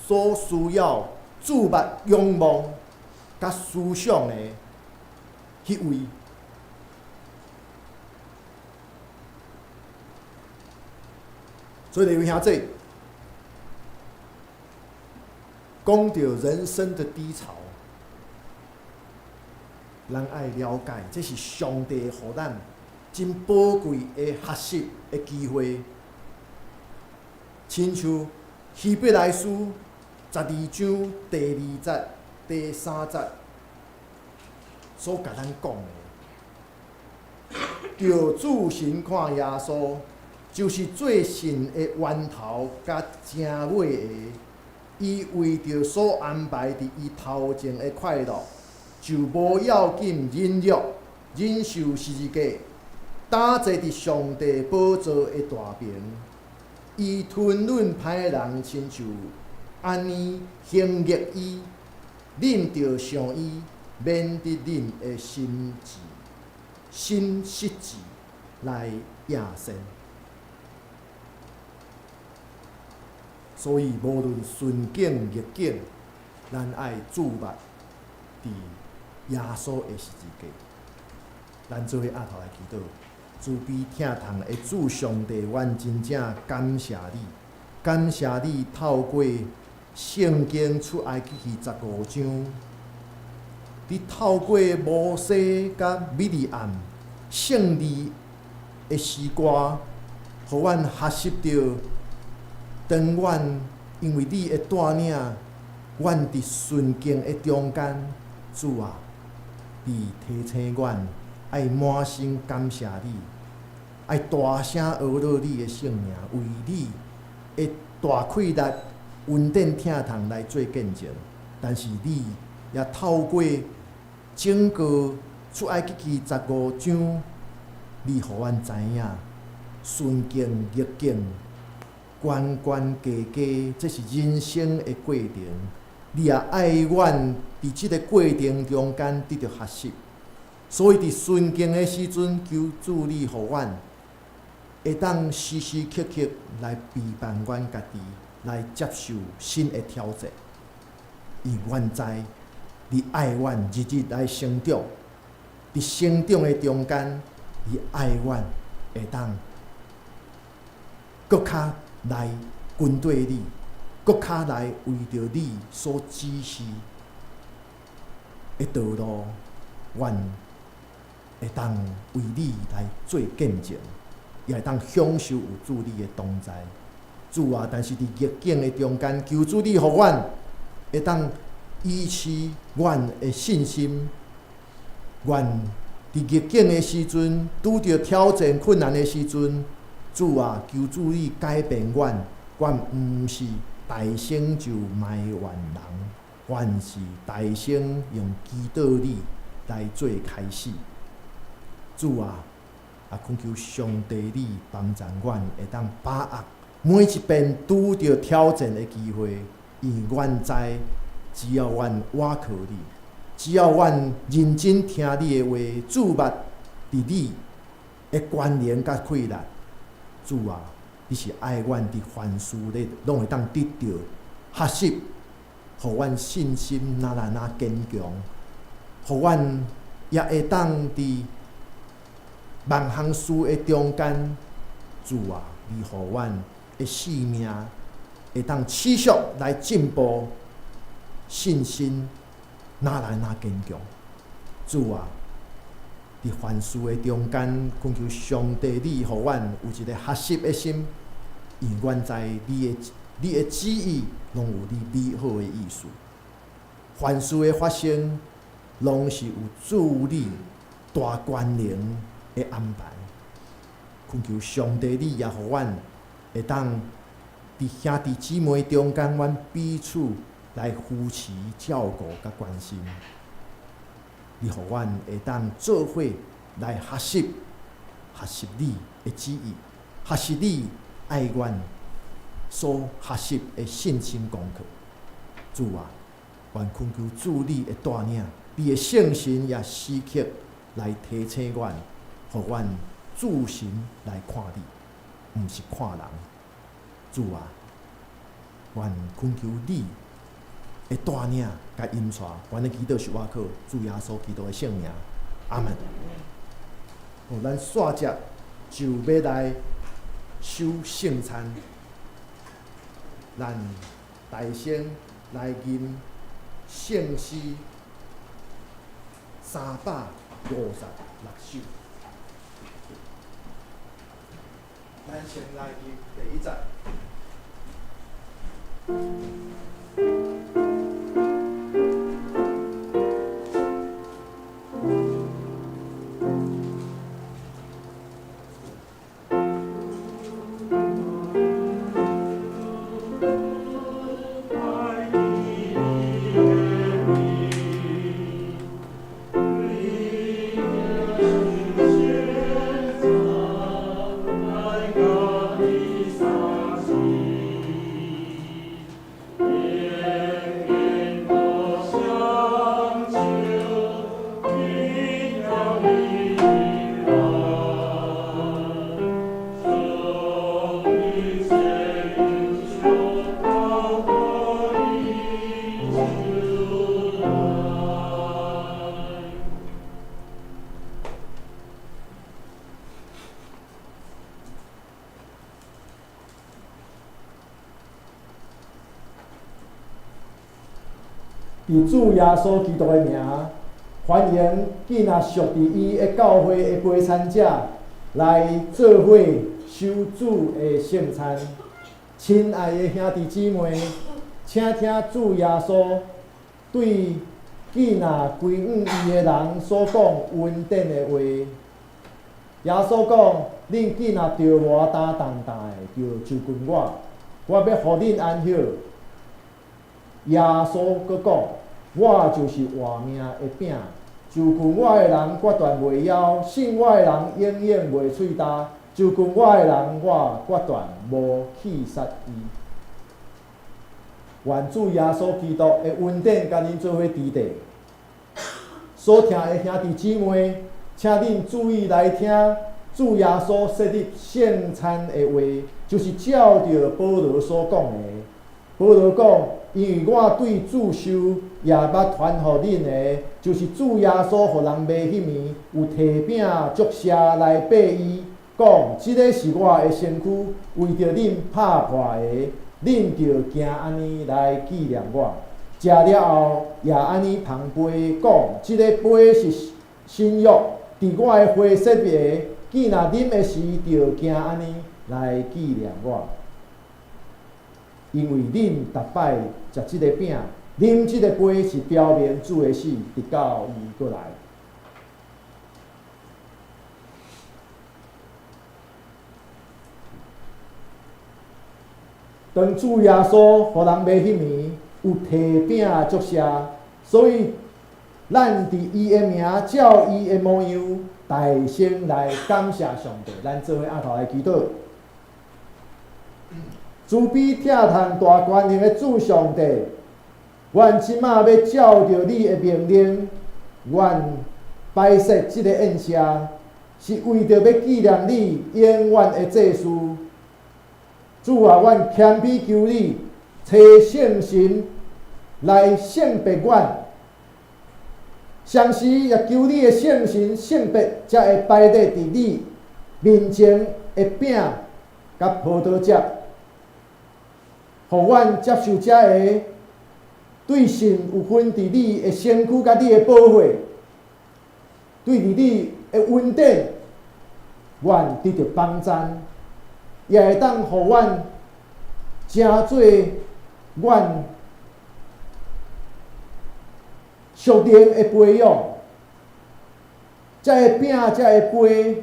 [SPEAKER 3] 所需要注目、仰望、佮思想的彼位。所以，弟兄姊，講著人生的低潮，咱愛了解，這是上帝予咱真寶貴的學習的機會。親像希伯來書12章第二節、第三節所共咱講的，著注神看耶穌，就是做信的源頭佮成尾的。伊為著所安排佇伊頭前的快樂，就無要緊忍辱，忍受十字架，擔坐佇上帝寶座的大爿。伊吞忍歹人，親像按呢行逆伊，恁著想伊，免得恁的心志、心失志來厭善。所以，無論順境逆境，咱愛注目佇耶穌的十字架。咱做伙阿頭來祈禱，慈悲疼痛的主上帝，阮真正感謝你，感謝你透過聖經出埃及記十五章，你透過摩西佮米利暗勝利的詩歌，予阮學習著。當阮因為你的帶領，阮佇順境的中間，主啊，你提醒阮愛滿心感謝你，愛大聲呵咾你的聖名，為你的大氣力、恩典疼痛來做見證。但是你也透過整個出埃及記十五章，你予阮知影順境逆境。懸懸低低，這是人生的過程。你也愛阮佇這个過程中間得著學習，所以佇順境的時陣，求主你予阮會當時時刻刻來陪伴阮家己，來接受新的挑戰。因為阮知你愛阮日日來成長，佇成長的中間，你愛阮會當閣較來跟綴你，閣較來為著你所指示的道路，阮會當為你來做見證，也會當享受有主你的同在。主啊，但是佇逆境的中間，求主你予阮會當維持阮的信心。阮佇逆境的時陣，拄著挑戰困難的時陣，主啊，求主你改變阮，阮毋是大聲就埋怨人，阮是大聲用祈禱你來做開始。主啊，啊，懇求上帝你幫助阮，會當把握每一遍拄著挑戰的機會，因為阮知，只要阮倚靠你，只要阮認真聽你的話，注目佇你的權能佮氣力，主啊，你是愛阮佇凡事咧，攏會當得著學習，予阮信心愈來愈堅強，予阮也會當佇萬項事的中間，主啊，你予阮的生命會當持續來進步，信心愈來愈堅強。主啊，佇凡事的中間，懇求上帝你予阮有一個學習的心，因為阮知你的旨意攏有你美好的意思。凡事的發生，攏是有主你大權能的安排。懇求上帝你也予阮會當佇兄弟姊妹中間，阮彼此來扶持、照顧佮關心。你予阮會當做伙來學習，學習你的旨意，學習你愛阮所學習的信心功課。主啊，願懇求主你的帶領，你的聖神也時刻來提醒阮，予阮注神來看你，毋是看人。主啊，願懇求你的帶領佮引帶，阮的祈禱是倚靠主耶穌基督的聖名，阿門。好，咱煞接就欲來守聖餐，咱大聲來吟聖詩356首。咱先來吟第一節。佇主耶穌基督的名，歡迎囝仔屬佇伊的教會的陪餐者來做伙守主的聖餐。親愛的兄弟姊妹，請聽主耶穌對囝仔歸向伊的人所講恩典的話。耶穌講：恁囝若著無擔重擔的，就就近我，我欲予恁安歇。耶穌閣講：我就是活命的餅，就近我的人決斷袂枵，信我的人永遠袂喙焦。就近我的人，我決斷無棄殺伊。願主耶穌基督的恩典佮恁做伙佇咧。所聽的兄弟姊妹，請恁注意來聽主耶穌設立聖餐的話，就是照著保羅所講的。保羅講：因為我對主受，也捌傳予恁的，就是主耶穌予人賣彼暝，有提餅祝謝來擘伊，講：這个是我的身軀，為著恁拍破的，恁著行按呢來紀念我。食了後，也按呢捧杯，講：這个杯是新約，佇我的血設立的，囝若啉的時，著行按呢來紀念我。因為恁逐擺食這個餅，啉這個杯，是表明主的死，直到伊閣來。當主耶穌予人賣彼暝，有提餅祝謝，所以咱佇伊的名，照伊的模樣，大聲來感謝上帝。咱做伙徛頭來祈禱。慈悲疼痛大权能的主上帝，阮這馬欲照著你的命令，阮擺設這个宴席，是為著欲紀念你永遠的祭司。主啊，阮謙卑求你，差聖神來聖別阮，同時也求你的聖神聖別，才會擺列佇你面前的餅佮葡萄汁，予阮接受這个對神有份佇你的身軀佮你的寶血，對佇你的恩典，阮得著幫贊，也會當予阮成做阮屬靈的培養。這个餅，這个杯，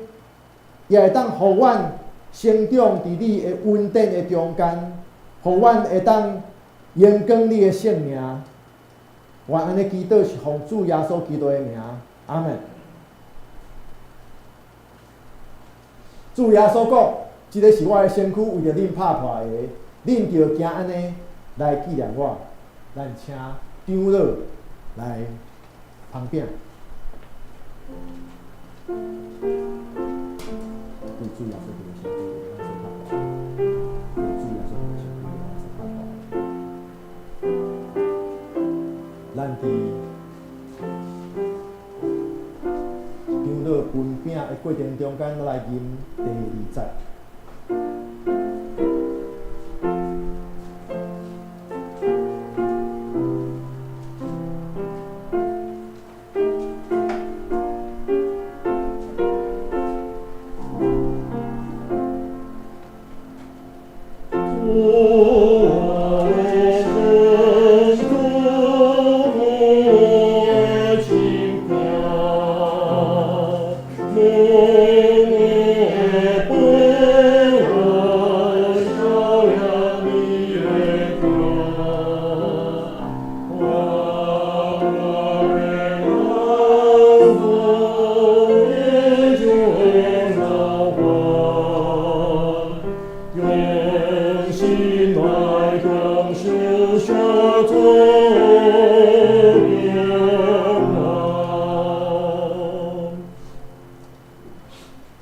[SPEAKER 3] 也會當予阮成長佇你的恩典的中間，予阮會當榮光你的聖名。我按呢祈禱是奉主耶穌基督的名，阿們。主耶穌講：這个是我的身軀，為著恁拍破的，恁著行按呢來紀念我。咱請長老來捧餅。對主耶穌基督的身軀，咱所拍破。對主耶穌基督的身軀，咱所拍破。咱佇長老分餅的過程中間，咱來吟第二節。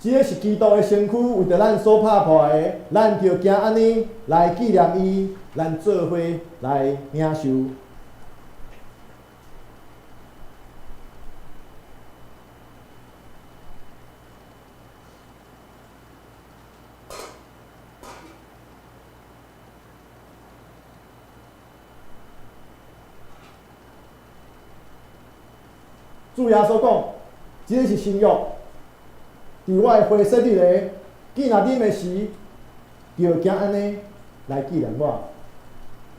[SPEAKER 3] 這个是基督的身軀，為著咱所拍破的，咱著行按呢來紀念伊，咱做伙來領受。主耶穌講：這个是新約，佇我的血設立的，既若啉的時，就行按呢來紀念我。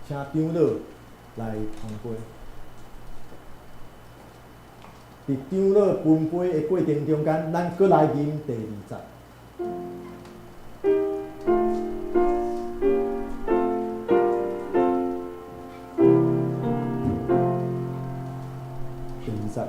[SPEAKER 3] 請長老來捧杯。佇長老分杯的過程中間，咱閣來吟第二節。第二節。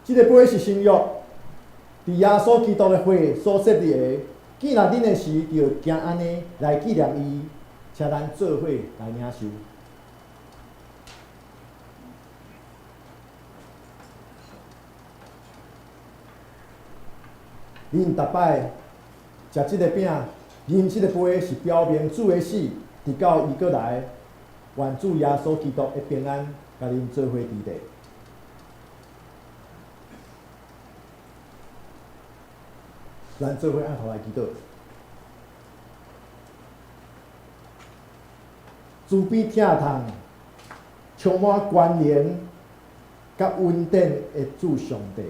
[SPEAKER 3] 這个杯是新約，佇耶穌基督的血所設立的。既若恁的時，就行按呢來紀念伊，請咱做伙來領受。恁逐擺食這个餅，飲這个杯，是表明主的死，直直到伊閣來，願主耶穌基督的平安，共恁做伙佇咧。咱做伙按頭來祈禱。慈悲疼痛，充滿關憐佮恩典的主上帝，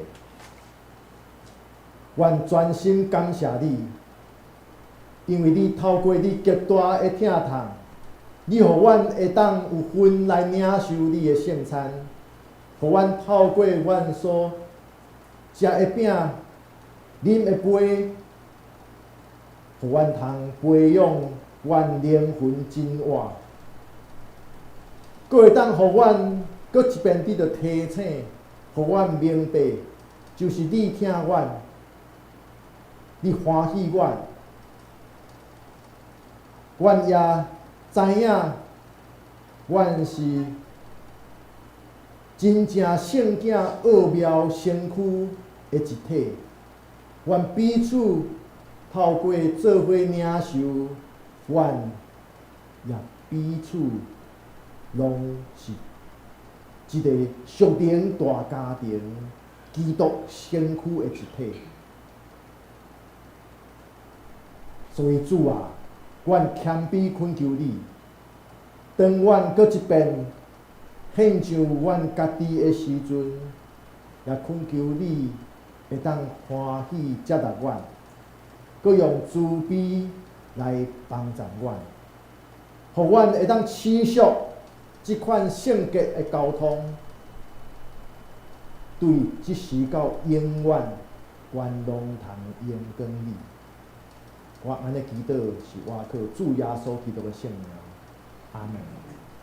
[SPEAKER 3] 阮專心感謝你，因為你透過你極大的疼痛，你予阮會當有份來領受你的聖餐，予阮透過阮所食的餅、啉的杯，予阮通培養阮靈魂真我，閣會當予阮閣一遍得著提醒，予阮明白，就是你疼阮，你歡喜阮，阮也知影，阮是真正聖囝奧妙身軀的一體，阮彼此透過做伙領受，阮也彼此攏是一個屬靈大家庭，基督身軀的一體。所以主啊，阮謙卑懇求你，當阮閣一遍獻上阮家己的時陣，也懇求你會當歡喜接納阮，閣用慈悲來幫助阮，予阮會當持續這款聖潔的交通，對這時到永遠，阮攏通榮光你。我按呢祈禱是倚靠主耶穌基督的聖名，阿們。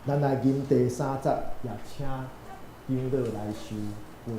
[SPEAKER 3] 咱來吟第三節，也請長老來收杯。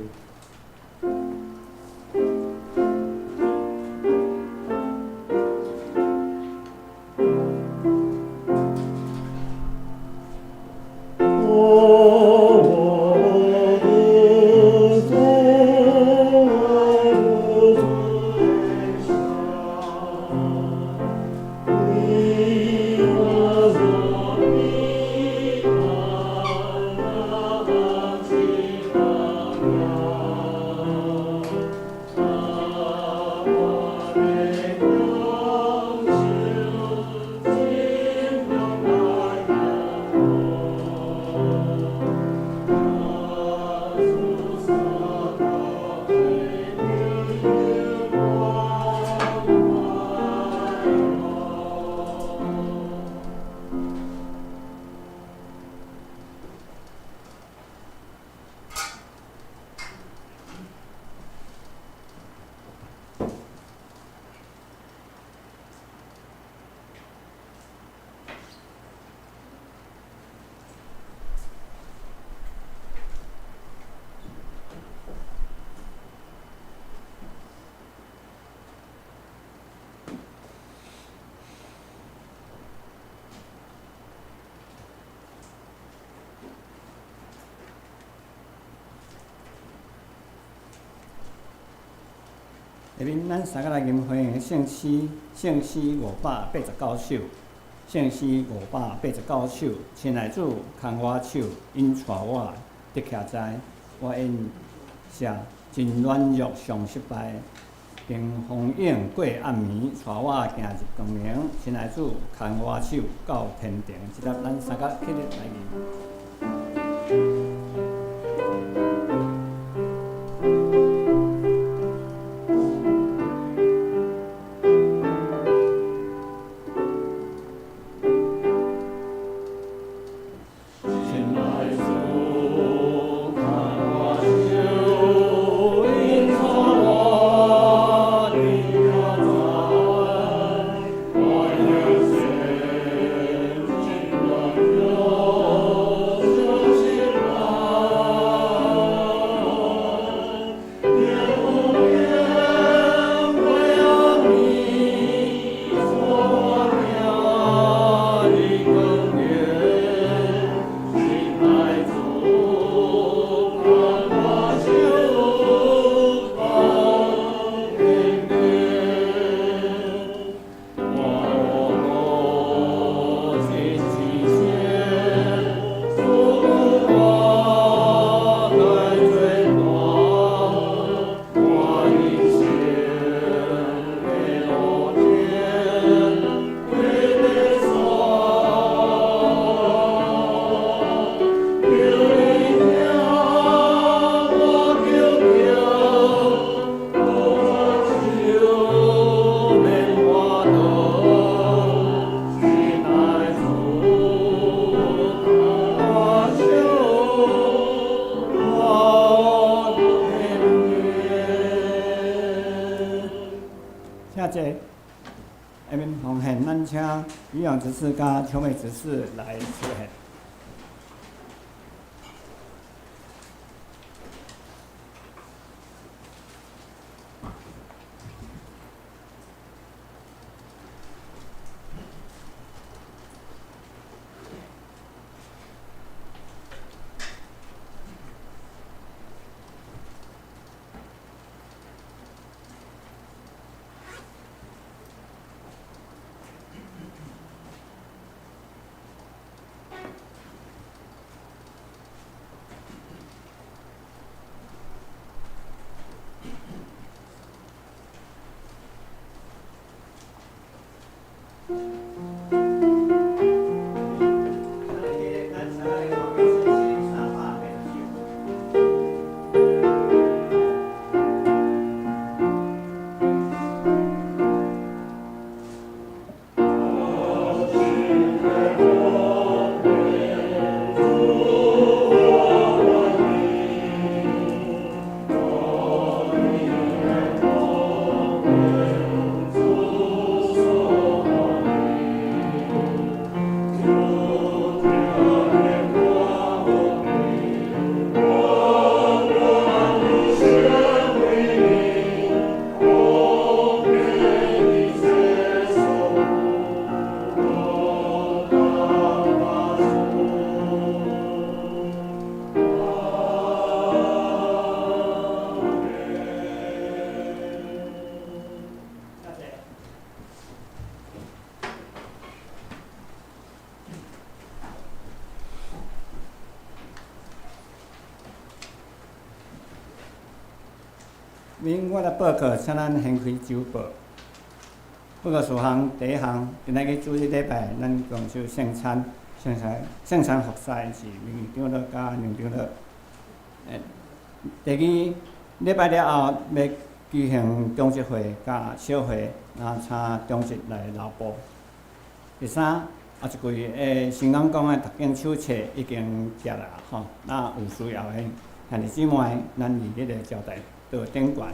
[SPEAKER 1] 下面咱三个來吟回應聖詩，聖詩589首，聖詩589首，親愛主牽我手，引帶我得徛在，我因寫真軟弱常失敗，經風湧過暗暝，帶我行入光明。親愛主牽我手到天庭，這粒咱三个起立來吟。
[SPEAKER 2] 我
[SPEAKER 1] 請坐。下面奉獻，咱請余養執事佮秋美執事來出獻。明我來報告，請咱掀開周報。報告事項第一項，今仔日主日禮拜，咱共守聖餐，聖餐聖餐服侍是明長老佮梁長老。第二禮拜了後，欲舉行長執會佮小會，啊，請長執來留步。第三，啊，一季的新港講的讀經手冊已經寄來吼，那有需要的兄弟姊妹，咱佇彼個招待桌頂懸，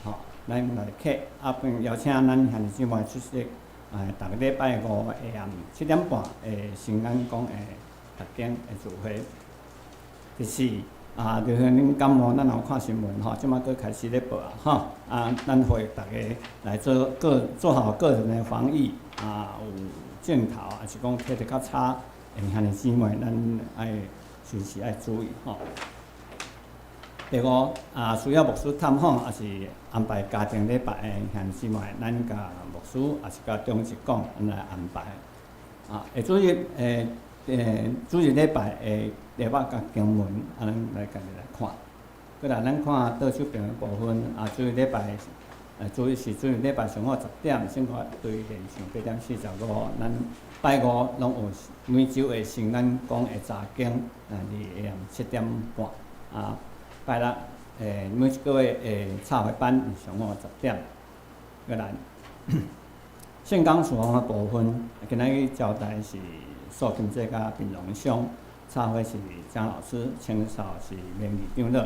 [SPEAKER 1] 吼，來來客，啊，並邀請咱兄弟姊妹出席，逐個禮拜五下暗7點半的新港講的讀經的聚會。第四，啊，就是恁感冒，咱有看新聞吼，這馬閣開始咧報啊，吼，啊，咱呼籲大家來做個做好個人的防疫，啊，有鏡頭，抑是講體質較差的兄弟姊妹，咱愛隨時愛注意吼。第五，啊，需要牧師探訪，抑是安排家庭禮拜的兄弟姊妹，咱共牧師，抑是共長執講，咱來安排。啊，下主日主日禮拜的禮拜佮經文，啊，咱來家己來看。過來，咱看倒手邊的部分，啊，主日禮拜，主日是主日禮拜上午10點，聖歌隊練唱8點45，咱拜五攏有每週的聖咱講的查經，啊，佇下暗7點半，啊。拜六，每一個月的插花班是上午10點。過來，聖工事奉的部分，今仔日招待是素琴姐佮檳榔商，插花是張老師，清掃是明義長老。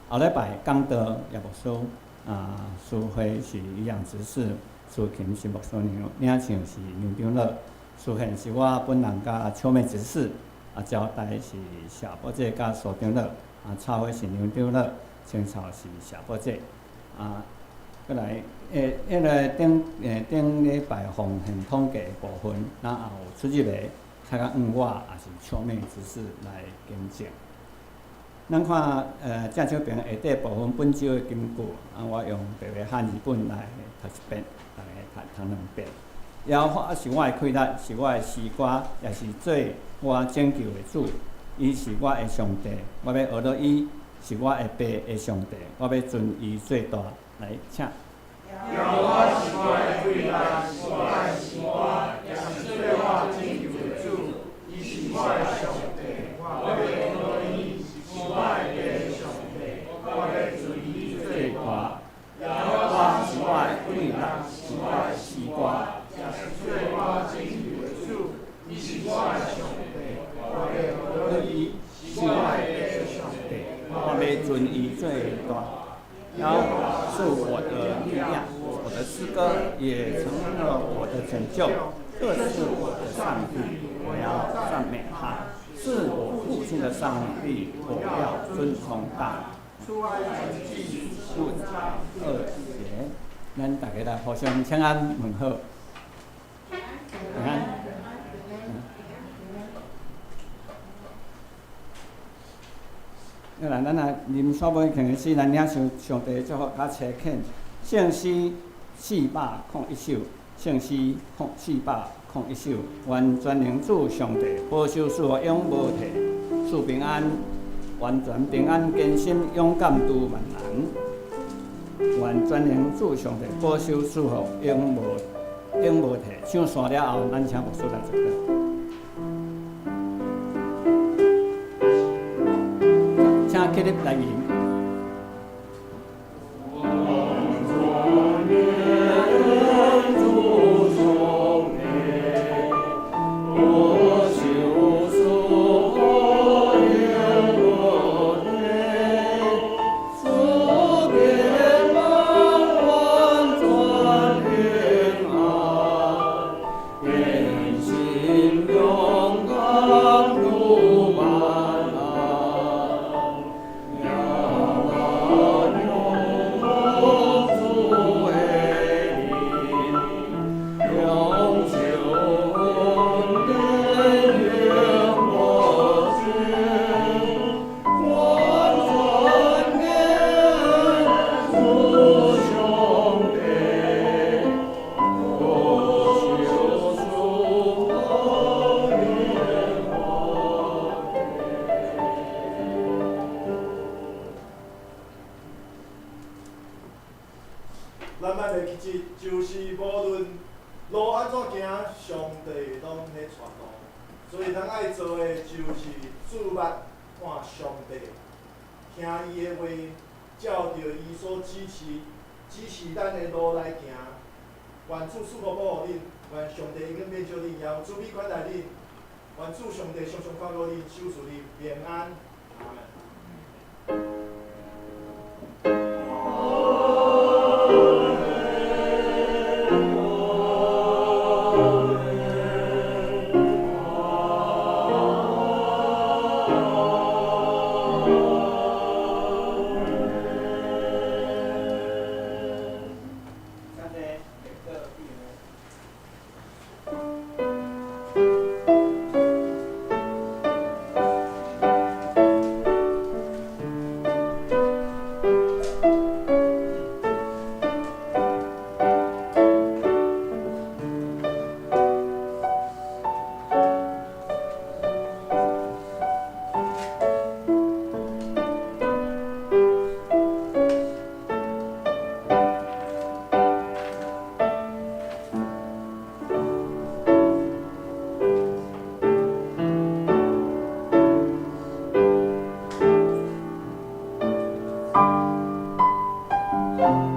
[SPEAKER 1] 後禮拜講道葉牧師，啊，司會是營養執事，司琴是牧師娘，領唱是梁長老，司獻是我本人佮秋妹執事，啊，招待是謝寶姐佮蘇長老。啊，插花是梁長老，清掃是謝寶姐。啊，過來，彼个頂頂禮拜奉獻統計的部分，咱也有出入的，較較向我，也是秋妹執事來跟進。咱看，正手邊下底部分本週的金句，啊，我用白話漢字本來讀一遍，逐家讀讀兩遍。耶和華是我的氣力，是我的詩歌，也是做我拯救的主。伊是我的上帝，我欲學著伊，是我的爸的上帝，我欲尊伊做大。來，請。
[SPEAKER 2] 耶和華是我的氣力，是我的詩歌，也是做我拯救的主。伊是我的上帝，我欲學著伊，是我的爸的上帝，我欲尊伊做大。耶和華是我的氣力，是我的詩歌，也是做我拯救的主。伊是我的上帝，我欲學著伊，是我的爸的上帝，
[SPEAKER 1] 我欲尊伊做大。耶和華是我的力量，我的的詩歌，也成了我的拯救。這是我的上帝，我要讚美他；是我父親的上帝，我要尊崇他。
[SPEAKER 2] 出埃及記
[SPEAKER 1] 五章2節，咱大家來互相請安問好。平安。來，咱來臨煞尾開始，咱領受上帝祝福佮差遣。聖詩401首，聖詩401首，願全能主上帝保守賜福永無退，賜平安，完全平安，堅心勇敢渡萬難。願全能主上帝保守賜福永無退。唱煞了後，咱請牧師來祝禱。請起立來迎。
[SPEAKER 3] 咱咱的其實就是無論路按怎行，上帝攏咧帶路。所以咱愛做的就是注目看上帝，聽伊的話，照著伊所指示咱的路來行。願主賜福保護恁，願上帝永遠免少恁，也有慈悲款待恁。願主上帝常常看顧恁，守賜恁平安。阿們。
[SPEAKER 1] Thank